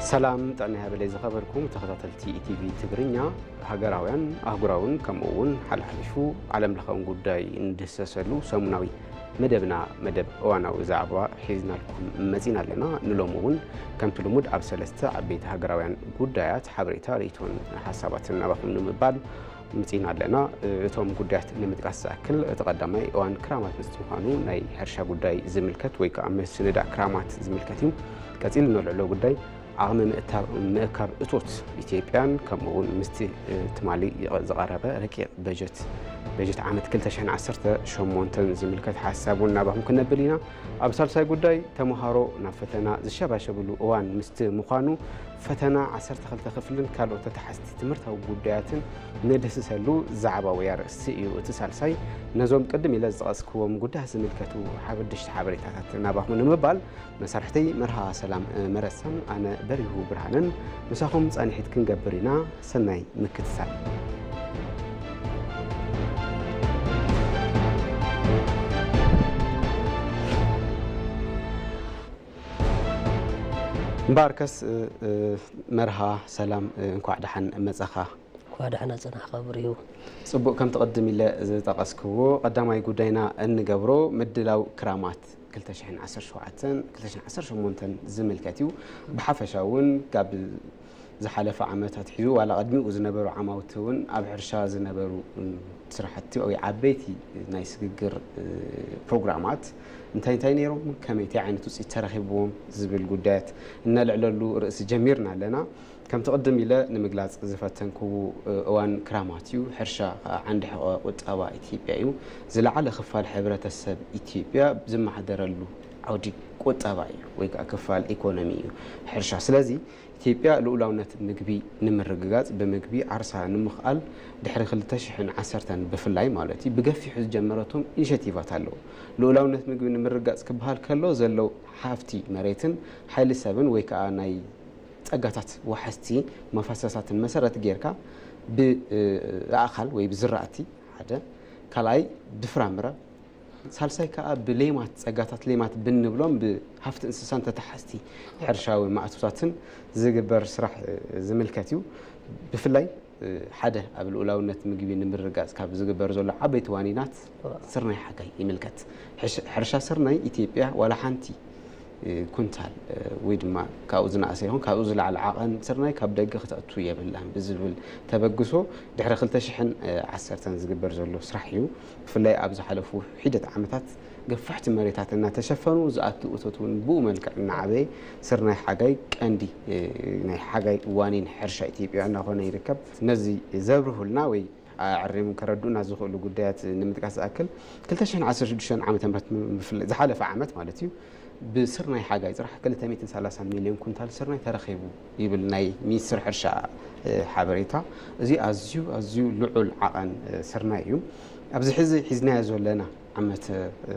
ሰላም ጥዕና ይሃበለይ ዝኸበርኩም ተኸታተልቲ ኢቲቪ ትግርኛ። ሃገራውያን፣ ኣህጉራውን ከምኡ እውን ሓልሓሊፉ ዓለም ለኻውን ጉዳይ እንድህሰሰሉ ሰሙናዊ መደብና፣ መደብ እዋናዊ ዛዕባ ሒዝናልኩም መጺና ኣለና። ንሎሚ እውን ከምቲ ልሙድ ኣብ ሰለስተ ዓበይቲ ሃገራውያን ጉዳያት ሓበሬታ፣ ርእይቶን ሓሳባትን ናባኹም ንምባል ምጺና ኣለና። እቶም ጉዳያት ንምጥቃስ ዝኣክል፣ እቲ ቀዳማይ እዋን ክራማት ምስ ምዃኑ ናይ ሕርሻ ጉዳይ ዝምልከት ወይ ከዓ ምስንዳእ ክራማት ዝምልከት እዩ። ቀጺሉ ነልዕሎ ጉዳይ ዓቕሚ ምእታ-፣ ምእካብ እቶት ኢትዮጵያን ከምኡ እውን ምስቲ ትማሊ ዝቐረበ ረቂቕ በጀት፣ በጀት ዓመት ክልተ ሽሕን ዓሰርተ ሸሞንተን ዝምልከት ሓሳብ እውን ናባኹም ክነብል ኢና። ኣብ ሳልሳይ ጉዳይ ተምሃሮ ናብ ፈተና ዝሸባሸብሉ እዋን ምስቲ ምዃኑ ፈተና ዓሰርተ ክልተ ክፍልን ካልኦት ተተሓዝቲ ትምህርታዊ ጉዳያትን ንድህስሰሉ ዛዕባዊ ኣርእስቲ እዩ። እቲ ሳልሳይ ነዞም ቅድም ኢለ ዝጠቐስክዎም ጉዳያት ዝምልከቱ ሓደሽቲ ሓበሬታታት ናባኹም ንምባል መሳርሕተይ መርሃ ሰላም መረሳን ኣነ በሪሁ ብርሃንን ምሳኹም ጻንሒት ክንገብር ኢና። ሰናይ ምክትታል። እምበኣርከስ፣ እ፣ እ፣ መርሃ ሰላም፣ እ፣ እንኳዕ ደሓን መጻኻ። እንኳዕ ደሓን ጸናሕካ ብሪሁ። ጽቡቕ፣ ከምቲ ቅድም ኢለ ዝጠቐስክዎ፣ ቀዳማይ ጉዳይና እንገብሮ ምድላው ክራማት ክልተ ሽሕን ዓሰርተ ሸውዓተን ክልተ ሽሕን ዓሰርተ ሸሞንተን ዝምልከት እዩ። ብሓፈሻ እውን ካብ ዝሓለፈ ዓመት ኣትሒዙ ዋላ ቅድሚኡ ዝነበሩ ዓማውቲ እውን ኣብ ሕርሻ ዝነበሩ፣ እ፣ ስራሕቲ ወይ ዓበይቲ ናይ ስግግር፣ እ፣ ፕሮግራማት እንታይ እንታይ ነይሮም፣ ከመይ እንታይ ዓይነት ውፅኢት ተረኺብዎም ዝብል ጉዳያት እነልዕለሉ ርእሲ ጀሚርና ኣለና። ከምቲ ቅድም ኢለ ንምግላፅ ዝፈተንክዎ፣ እ፣ እዋን ክራማት እዩ። ሕርሻ ከዓ ዓንዲ ሕቆ ቁጠባ ኢትዮጵያ እዩ። ዝለዓለ ክፋል ሕብረተሰብ ኢትዮጵያ ዝመሓደረሉ ዓውዲ ቁጠባ እዩ ወይ ከዓ ክፋል ኢኮኖሚ እዩ ሕርሻ። ስለዚ ኢትዮጵያ ልኡላውነት ምግቢ ንምርግጋፅ ብምግቢ ዓርሳ ንምኽኣል ድሕሪ ክልተ ሽሕን ዓሰርተን ብፍላይ ማለት እዩ ብገፊሑ ዝጀመረቶም ኢኒሼቲቫት ኣለዉ። ልኡላውነት ምግቢ ንምርጋፅ ክበሃል ከሎ ዘለዉ ሃፍቲ መሬትን ሓይሊ ሰብን ወይ ከዓ ናይ ፀጋታት ዋሕስቲ መፋሰሳትን መሰረት ጌርካ ብኣእኻል ወይ ብዝራእቲ ሓደ፣ ካልኣይ ብፍራምረ፣ ሳልሳይ ከዓ ብሌማት፣ ፀጋታት ሌማት ብንብሎም ብሃፍቲ እንስሳን ተተሓዝቲ ሕርሻዊ ማእቶታትን ዝግበር ስራሕ ዝምልከት እዩ። ብፍላይ ሓደ ኣብ ልኡላውነት ምግቢ ንምርጋፅ ካብ ዝግበር ዘሎ ዓበይቲ ዋኒናት ስርናይ ሓጋይ ይምልከት። ሕሽ-፣ ሕርሻ ስርናይ ኢትዮጵያ ዋላ ሓንቲ ኩንታል ወይ ድማ ካብኡ ዝነኣሰ ይኹን ካብኡ ዝለዓለ ዓቐን ስርናይ ካብ ደገ ክተእቱ የብላን ብዝብል ተበግሶ ድሕሪ ክልተ ሽሕን ዓሰርተን ዝግበር ዘሎ ስራሕ እዩ። ብፍላይ ኣብ ዝሓለፉ ሒደት ዓመታት ገፋሕቲ መሬታት እናተሸፈኑ ዝኣቱ እቶት እውን ብኡ መልክዕ እናዓበየ ስርናይ ሓጋይ ቀንዲ፣ እ፣ ናይ ሓጋይ ዋኒን ሕርሻ ኢትዮጵያ እናኾነ ይርከብ። ነዚ ዘብርሁልና ወይ ኣዕሪም ከረድኡና ዝኽእሉ ጉዳያት ንምጥቃስ ዝኣክል፣ ክልተ ሽሕን ዓሰርተ ሽዱሽተን ዓመተ ምህረት ብፍላይ ዝሓለፈ ዓመት ማለት እዩ፣ ብስርናይ ሓጋይ ጥራሕ ክልተ ሚእትን ሰላሳን ሚልዮን ኩንታል ስርናይ ተረኺቡ ይብል ናይ ሚኒስትሪ ሕርሻ፣ እ፣ ሓበሬታ። እዚ ኣዝዩ፣ ኣዝዩ ልዑል ዓቐን፣ እ፣ ስርናይ እዩ። ኣብዚ ሕዚ ሒዝናዮ ዘለና ዓመት፣ እ፣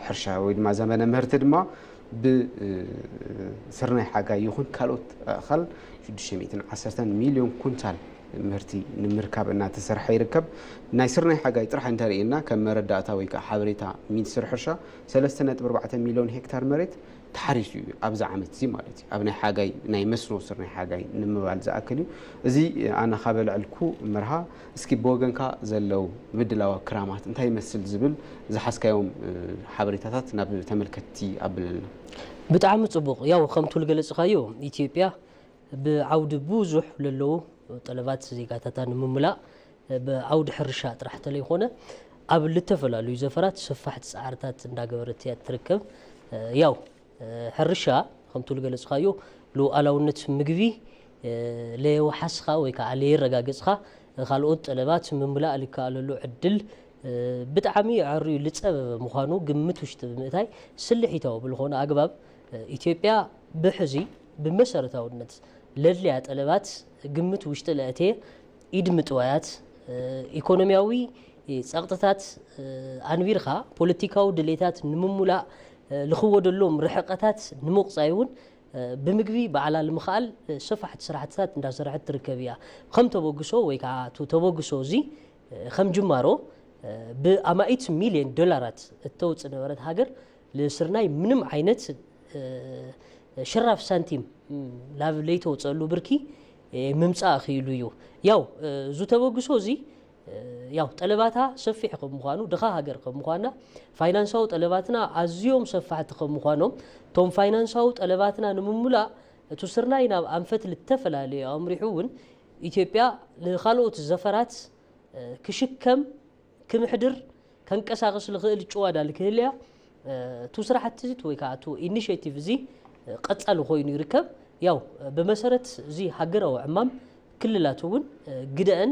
ሕርሻ ወይ ድማ ዘመነ ምህርቲ ድማ ብ፣ እ፣ ስርናይ ሓጋይ ይኹን ካልኦት ኣእኻል ሽዱሽተ ሚእትን ዓሰርተን ሚልዮን ኩንታል ምህርቲ ንምርካብ እናተሰርሐ ይርከብ። ናይ ስርናይ ሓጋይ ጥራሕ እንተርእየና ከም መረዳእታ ወይ ከዓ ሓበሬታ ሚኒስትሪ ሕርሻ ሰለስተ ነጥቢ ኣርባዕተ ሚልዮን ሄክታር መሬት ተሓሪሱ እዩ ኣብዚ ዓመት እዚ ማለት እዩ። ኣብ ናይ ሓጋይ ናይ መስኖ ስርናይ ሓጋይ ንምባል ዝኣክል እዩ። እዚ ኣነ ካብ ኣልዐልኩ መርሃ እስኪ ብወገንካ ዘለዉ ምድላዋ ክራማት እንታይ ይመስል ዝብል ዝሓዝካዮም፣ እ፣ ሓበሬታታት ናብ ተመልከትቲ ኣብለልና። ብጣዕሚ ጽቡቕ። ያው ከምቱ ዝገለጽኻዮ ኢትዮጵያ ብዓውዲ ብዙሕ ለለዉ ጠለባት ዜጋታታ ንምምላእ ብዓውዲ ሕርሻ ጥራሕ ተለይኮነ ኣብ ልተፈላለዩ ዘፈራት ሰፋሕቲ ጻዕርታት እንዳገበረት እያ ትርከብ። ያው ሕርሻ ከምቱ ዝገለጽኻዮ ሉዓላውነት ምግቢ ለየወሓስኻ ወይ ከዓ ለየረጋገጽኻ ካልኦት ጠለባት ምምላእ ልከኣለሉ ዕድል ብጣዕሚ ኣዕርዩ ልጸበበ ምዃኑ ግምት ውሽጢ ብምእታይ ስልሒታዊ ብልኾነ ኣግባብ ኢትዮጵያ ብሕዚ ብመሰረታውነት ለድልያ ጠለባት ግምት ውሽጢ ለእትየ ኢድ ምጥዋያት፣ ኢኮኖሚያዊ ጸቕጥታት ኣንቢርካ ፖለቲካዊ ድሌታት ንምሙላእ ልኽወደሎም ርሕቐታት ንምቑጻይ እውን ብምግቢ ባዕላ ልምኽኣል ሰፋሕቲ ስራሕትታት እንዳሰርሐት ትርከብ እያ። ከም ተበግሶ ወይ ከዓ እቲ ተበግሶ እዚ ከም ጅማሮ ብኣማኢት ሚልዮን ዶላራት እተውፅእ ነበረት ሃገር ልስርናይ ምንም ዓይነት ሽራፍ ሳንቲም ላብ ለይተወፀሉ ብርኪ ምምፃእ ክኢሉ እዩ። ያው እዚ ተበግሶ እዚ ያው ጠለባታ ሰፊሕ ከም ምዃኑ፣ ድኻ ሃገር ከም ምዃና፣ ፋይናንሳዊ ጠለባትና ኣዝዮም ሰፋሕቲ ከም ምዃኖም፣ እቶም ፋይናንሳዊ ጠለባትና ንምምላእ እቲ ስርናይ ናብ ኣንፈት ልተፈላለዩ ኣምሪሑ እውን ኢትዮጵያ ንኻልኦት ዘፈራት ክሽከም፣ ክምሕድር፣ ከንቀሳቕስ ልኽእል ጭዋዳ ልክህልያ፣ እቱ ስራሕቲ ወይ ከዓ እቱ ኢኒሽቲቭ እዚ ቀፃሊ ኮይኑ ይርከብ። ያው ብመሰረት እዚ ሃገራዊ ዕማም ክልላት እውን ግደአን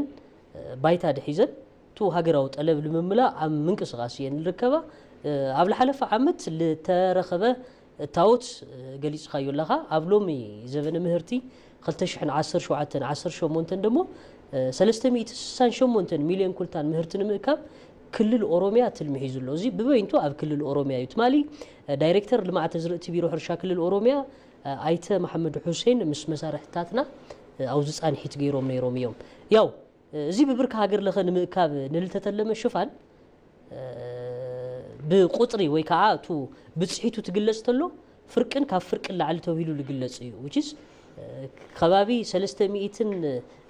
ባይታ ድሒዘን እቱ ሃገራዊ ጠለብ ንምምላእ ኣብ ምንቅስቃስ እየን ዝርከባ። ኣብ ዝሓለፈ ዓመት ልተረኸበ እታወት ገሊፅካዮ ኣለኻ። ኣብ ሎሚ ዘበነ ምህርቲ ክልተ ሽሕን ዓሰርተ ሸውዓተን ዓሰርተ ሸሞንተን ደሞ ሰለስተ ሚእቲ ስሳን ሸሞንተን ሚልዮን ኩንታል ምህርቲ ንምእካብ ክልል ኦሮሚያ ትልሚ ሒዙ ኣሎ። እዚ ብበይንቱ ኣብ ክልል ኦሮሚያ እዩ። ትማሊ ዳይሬክተር ልምዓት ኣዝርእቲ ቢሮ ሕርሻ ክልል ኦሮሚያ ኣይተ መሓመድ ሑሴን ምስ መሳርሕታትና ኣብዚ ፃንሒት ገይሮም ነይሮም እዮም። ያው እዚ ብብርኪ ሃገር ለኸ ንምእካብ ንልተተለመ ሽፋን ብቁፅሪ ወይ ከዓ እቱ ብፅሒቱ ትግለፅ ተሎ ፍርቅን ካብ ፍርቅን ላዕሊ ተባሂሉ ዝግለፅ እዩ። Which is ከባቢ ሰለስተ ሚእትን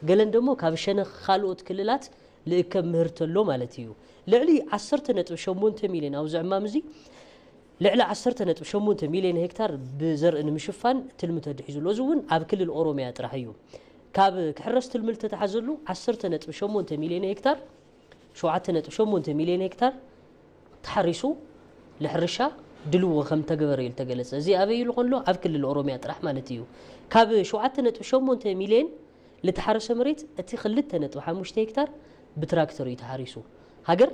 ገለን ደሞ ካብ ሸነኽ ካልኦት ክልላት ልእከብ ምህርቲ ኣሎ ማለት እዩ። ልዕሊ ዓሰርተ ነጥቢ ሸሞንተ ሚልዮን ኣብዚ ዕማም እዚ ልዕሊ ዓሰርተ ነጥቢ ሸሞንተ ሚልዮን ሄክታር ብዘርኢ ንምሽፋን ትልሚ ተድሒዙ ኣሎ። እዚ እውን ኣብ ክልል ኦሮሚያ ጥራሕ እዩ። ካብ ክሕረስ ትልሚ ዝተተሓዘሉ ዓሰርተ ነጥቢ ሸሞንተ ሚልዮን ሄክታር ሸውዓተ ነጥቢ ሸሞንተ ሚልዮን ሄክታር ተሓሪሱ ንሕርሻ ድልዎ ከም ተገበረ እዩ ዝተገለጸ። እዚ ኣበይ ኢሉ ከሎ ኣብ ክልል ኦሮሚያ ጥራሕ ማለት እዩ። ካብ ሸውዓተ ነጥቢ ሸሞንተ ሚልዮን ዝተሓረሰ መሬት እቲ ክልተ ነጥቢ ሓሙሽተ ሄክታር ብትራክተር እዩ ተሓሪሱ። ሃገር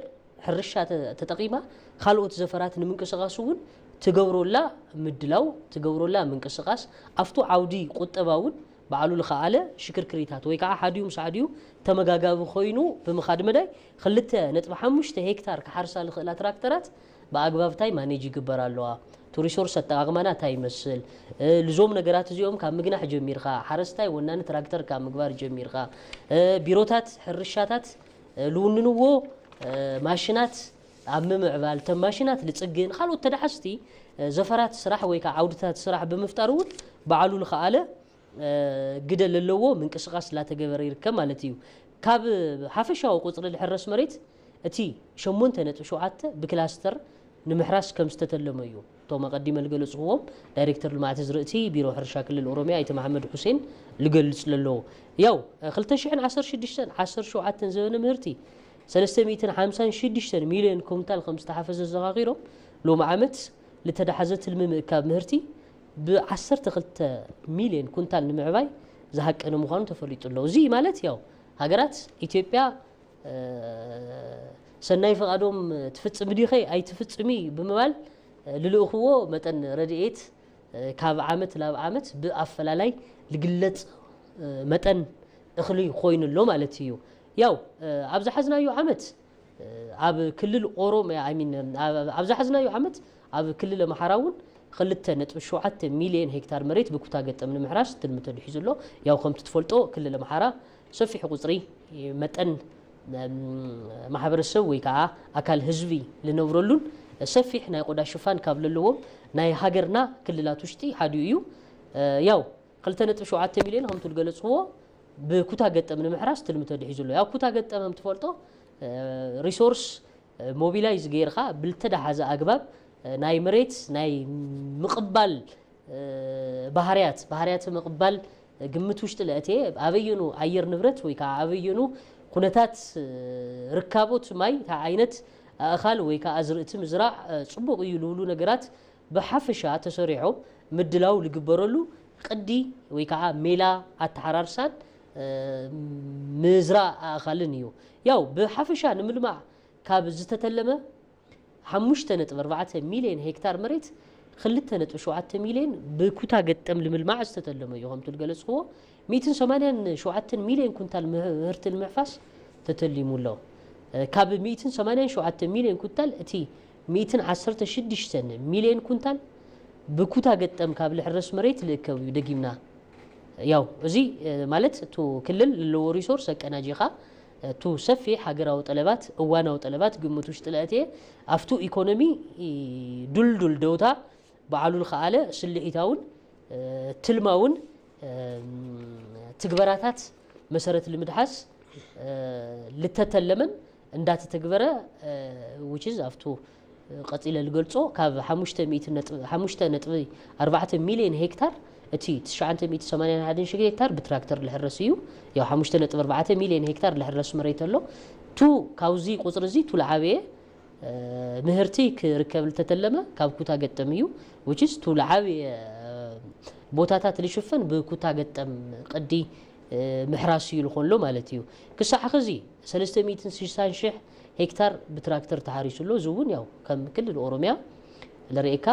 ሕርሻ ተ- ተጠቒማ ካልኦት ዘፈራት ንምንቅስቓሱ እውን ትገብሮላ ምድላው፣ ትገብሮላ ምንቅስቓስ ኣብቱ ዓውዲ ቁጠባ እውን ባዕሉ ዝኸኣለ ሽክርክሪታት ወይ ከዓ ሓዲኡ ምስ ሓዲኡ ተመጋጋቢ ኮይኑ ብምኻድ መዳይ ክልተ ነጥቢ ሓሙሽተ ሄክታር ክሓርሳ ዝኽእላ ትራክተራት ብኣግባብ እንታይ ማኔጅ ይግበር ኣለዋ፣ እቲ ሪሶርስ ኣጠቓቕማና እንታይ ይመስል፣ ልዞም ነገራት እዚኦም ካብ ምግናሕ ጀሚርካ፣ ሓረስታይ ወናኒ ትራክተር ካብ ምግባር ጀሚርካ፣ ቢሮታት ሕርሻታት ልውንንዎ ማሽናት ኣብ ምምዕባል፣ ተን ማሽናት ልፅግን ካልኦት ተዳሓዝቲ ዘፈራት ስራሕ ወይ ከዓ ዓውድታት ስራሕ ብምፍጣር እውን ባዕሉ ዝኸኣለ ግደ ለለዎ ምንቅስቃስ ላተገበረ ይርከብ ማለት እዩ። ካብ ሓፈሻዊ ቁፅሪ ልሕረስ መሬት እቲ ሸሞንተ ነጥቢ ሸውዓተ ብክላስተር ንምሕራስ ከም ዝተተለመ እዩ እቶም ኣቐዲመ ልገለፅኽዎም ዳይሬክተር ልምዓት ዝርእቲ ቢሮ ሕርሻ ክልል ኦሮሚያ ኣይተ መሓመድ ሑሴን ልገልፅ ለለዎ። ያው ክልተ ሽሕን ዓሰርተ ሽዱሽተን ዓሰርተ ሸውዓተን ዘበነ ምህርቲ ሰለስተ ሚእትን ሓምሳን ሽዱሽተን ሚልዮን ኩንታል ከም ዝተሓፈዘ ዘኻኺሮም ሎሚ ዓመት ልተዳሓዘ ትልሚ ምእካብ ምህርቲ ብ ዓሰርተ ክልተ ሚልዮን ኩንታል ንምዕባይ ዝሃቀነ ምዃኑ ተፈሊጡ ኣሎ። እዚ ማለት ያው ሃገራት ኢትዮጵያ ሰናይ ፍቓዶም ትፍፅም ድኸ ኣይትፍፅሚ ብምባል ልልእኽዎ መጠን ረድኤት ካብ ዓመት ናብ ዓመት ብኣፈላላይ ልግለፅ መጠን እኽሊ ኮይኑ ኣሎ ማለት እዩ። ያው ኣብ ዝሓዝናዮ ዓመት ኣብ ክልል ኦሮሚያ I mean ኣብ ዝሓዝናዮ ዓመት ኣብ ክልል ኣምሓራ እውን ክልተ ነጥቢ ሸውዓተ ሚልዮን ሄክታር መሬት ብኩታ ገጠም ንምሕራስ ትልሚ ተድሒዙ ኣሎ። ያው ከምቲ ትፈልጦ ክልል ኣምሓራ ሰፊሕ ቁፅሪ መጠን ማሕበረሰብ ወይ ከዓ ኣካል ህዝቢ ልነብረሉን ሰፊሕ ናይ ቆዳ ሽፋን ካብ ለለዎም ናይ ሃገርና ክልላት ውሽጢ ሓዲኡ እዩ። ያው ክልተ ነጥቢ ሸውዓተ ሚልዮን ከምቱ ዝገለፅዎ ብኩታ ገጠም ንምሕራስ ትልሚ ተድሒዙ ኣሎ። ያው ኩታ ገጠም ከም ትፈልጦ ሪሶርስ ሞቢላይዝ ገይርካ ብልተዳሓዘ ኣግባብ ናይ መሬት ናይ ምቕባል ባህርያት ባህርያት ምቕባል ግምት ውሽጢ ለእትየ ኣበየኑ ኣየር ንብረት ወይ ከዓ ኣበየኑ ኩነታት ርካቦት ማይ እንታይ ዓይነት ኣእኻል ወይ ከዓ ኣዝርእቲ ምዝራእ ፅቡቕ እዩ ልብሉ ነገራት ብሓፈሻ ተሰሪሖም ምድላው ልግበረሉ ቅዲ ወይ ከዓ ሜላ ኣተሓራርሳን ምዝራእ ኣእኻልን እዩ። ያው ብሓፈሻ ንምልማዕ ካብ ዝተተለመ ሓሙሽተ ነጥቢ ኣርባዕተ ሚልዮን ሄክታር መሬት ክልተ ነጥቢ ሸውዓተ ሚልዮን ብኩታ ገጠም ልምልማዕ ዝተተለመ እዩ። ከምቱ ዝገለፅክዎ ሚእትን ሰማንያን ሸውዓተን ሚልዮን ኩንታል ምህርቲ ንምሕፋስ ተተሊሙ ኣሎ። ካብ ሚእትን ሰማንያን ሸውዓተ ሚልዮን ኩንታል እቲ ሚእትን ዓሰርተ ሽዱሽተን ሚልዮን ኩንታል ብኩታ ገጠም ካብ ልሕረስ መሬት ልእከብ እዩ ደጊምና። ያው እዚ ማለት እቱ ክልል ለለዎ ሪሶርስ ኣቀናጂኻ እቱ ሰፊሕ ሃገራዊ ጠለባት እዋናዊ ጠለባት ግምት ውሽጢ ለእትየ ኣብቱ ኢኮኖሚ ዱልዱል ደውታ ባዕሉ ዝኸኣለ ስልሒታውን ትልማ እውን ትግበራታት መሰረት ንምድሓስ ልተተለመን እንዳተተግበረ which is ኣብቱ ቀፂለ ልገልፆ ካብ ሓሙሽተ ሚእቲ ነጥቢ ሓሙሽተ ነጥቢ ኣርባዕተ ሚሊዮን ሄክታር እቲ ትሽዓተ ሚእቲ ሰማንያን ሓደን ሽሕ ሄክታር ብትራክተር ልሕረስ እዩ። ያው ሓሙሽተ ነጥቢ ኣርባዕተ ሚሊዮን ሄክታር ልሕረስ መሬት ኣሎ። ቱ ካብዚ ቁፅሪ እዚ ቱ ልዓበየ ምህርቲ ክርከብ ልተተለመ ካብ ኩታ ገጠም እዩ። which is ቱ ልዓበየ ቦታታት ልሽፈን ብኩታ ገጠም ቅዲ ምሕራስ እዩ ልኾንሎ ማለት እዩ። ክሳዕ ኸዚ ሰለስተ ሚእትን ስሳን ሽሕ ሄክታር ብትራክተር ተሓሪሱ ኣሎ። እዚ እውን ያው ከም ክልል ኦሮሚያ ለርእካ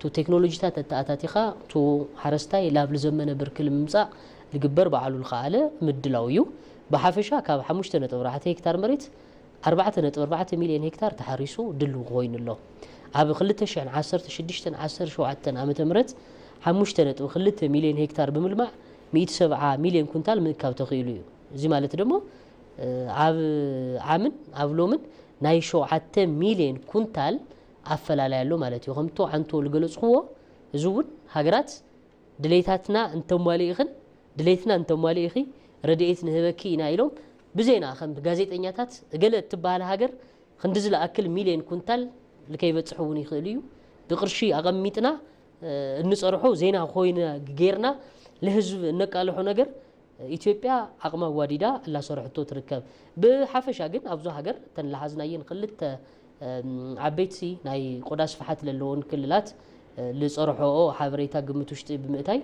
ቱ ቴክኖሎጂታት ኣተኣታቲኻ ቱ ሓረስታይ ላብ ልዘመነ ብርኪ ልምምፃእ ልግበር ባዕሉ ልኸኣለ ምድላው እዩ። ብሓፈሻ ካብ ሓሙሽተ ነጥቢ ኣርባዕተ ሄክታር መሬት ኣርባዕተ ነጥቢ ኣርባዕተ ሚሊዮን ሄክታር ተሓሪሱ ድልው ኮይኑ ኣሎ። ኣብ ክልተ ሽሕን ዓሰርተ ሽዱሽተን ዓሰርተ ሸውዓተን ዓመተ ምህረት ሓሙሽተ ነጥቢ ክልተ ሚሊዮን ሄክታር ብምልማዕ ሚእቲ ሰብዓ ሚሊዮን ኩንታል ምእካብ ተኽኢሉ እዩ። እዚ ማለት ደሞ ኣብ ዓምን ኣብ ሎምን ናይ ሸውዓተ ሚሊዮን ኩንታል ኣፈላላይ ኣሎ ማለት እዩ። ከምቶ ዓንቶ ልገለጽክዎ እዚ እውን ሃገራት ድሌታትና እንተሟሊእኽን ድሌትና እንተሟሊእኺ ረድኤት ንህበኪ ኢና ኢሎም ብዜና ከም ጋዜጠኛታት እገለ እትበሃል ሃገር ክንዲ ዝለኣክል ሚልዮን ኩንታል ልከይበጽሕ እውን ይኽእል እዩ። ብቅርሺ ኣቐሚጥና እንጸርሖ ዜና ኮይነ ጌርና ልህዝብ እነቃልሖ ነገር ኢትዮጵያ ዓቕማ ኣዋዲዳ እላሰርሕቶ ትርከብ። ብሓፈሻ ግን ኣብዞ ሃገር እተን ለሓዝናየን ክልተ ዓበይቲ ናይ ቆዳ ስፍሓት ለለዎን ክልላት ልጸርሖኦ ሓበሬታ ግምት ውሽጢ ብምእታይ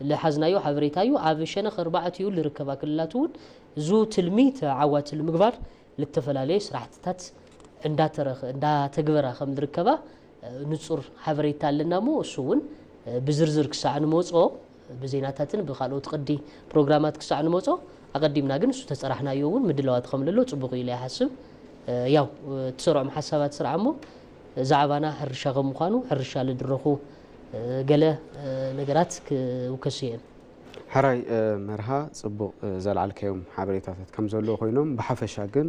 ልሓዝናዮ ሓበሬታ እዩ። ኣብ ሸነኽ ኣርባዕቲኡ ልርከባ ክልላት እውን ዙ ትልሚ ተዓዋቲ ልምግባር ልተፈላለየ ስራሕትታት እንዳተረኸ እንዳተግበራ ከም ልርከባ ንጹር ሓበሬታ ኣለና እሞ እሱ እውን ብዝርዝር ክሳዕ ንመጾ ብዜናታትን ብካልኦት ቅዲ ፕሮግራማት ክሳዕ ንመጾ ኣቐዲምና ግን እሱ ተጸራሕናዮ እውን ምድላዋት ከም ለሎ ጽቡቕ ኢለ ይሓስብ። ያው እትሰርዖም ሓሳባት ስርዓ እሞ ዛዕባና ሕርሻ ከም ምዃኑ ሕርሻ ልድረኹ ገለ ነገራት ክውከሱ እየን። ሕራይ መርሃ ጽቡቕ ዘልዓልካዮም ሓበሬታታት ከም ዘለዎ ኮይኖም ብሓፈሻ ግን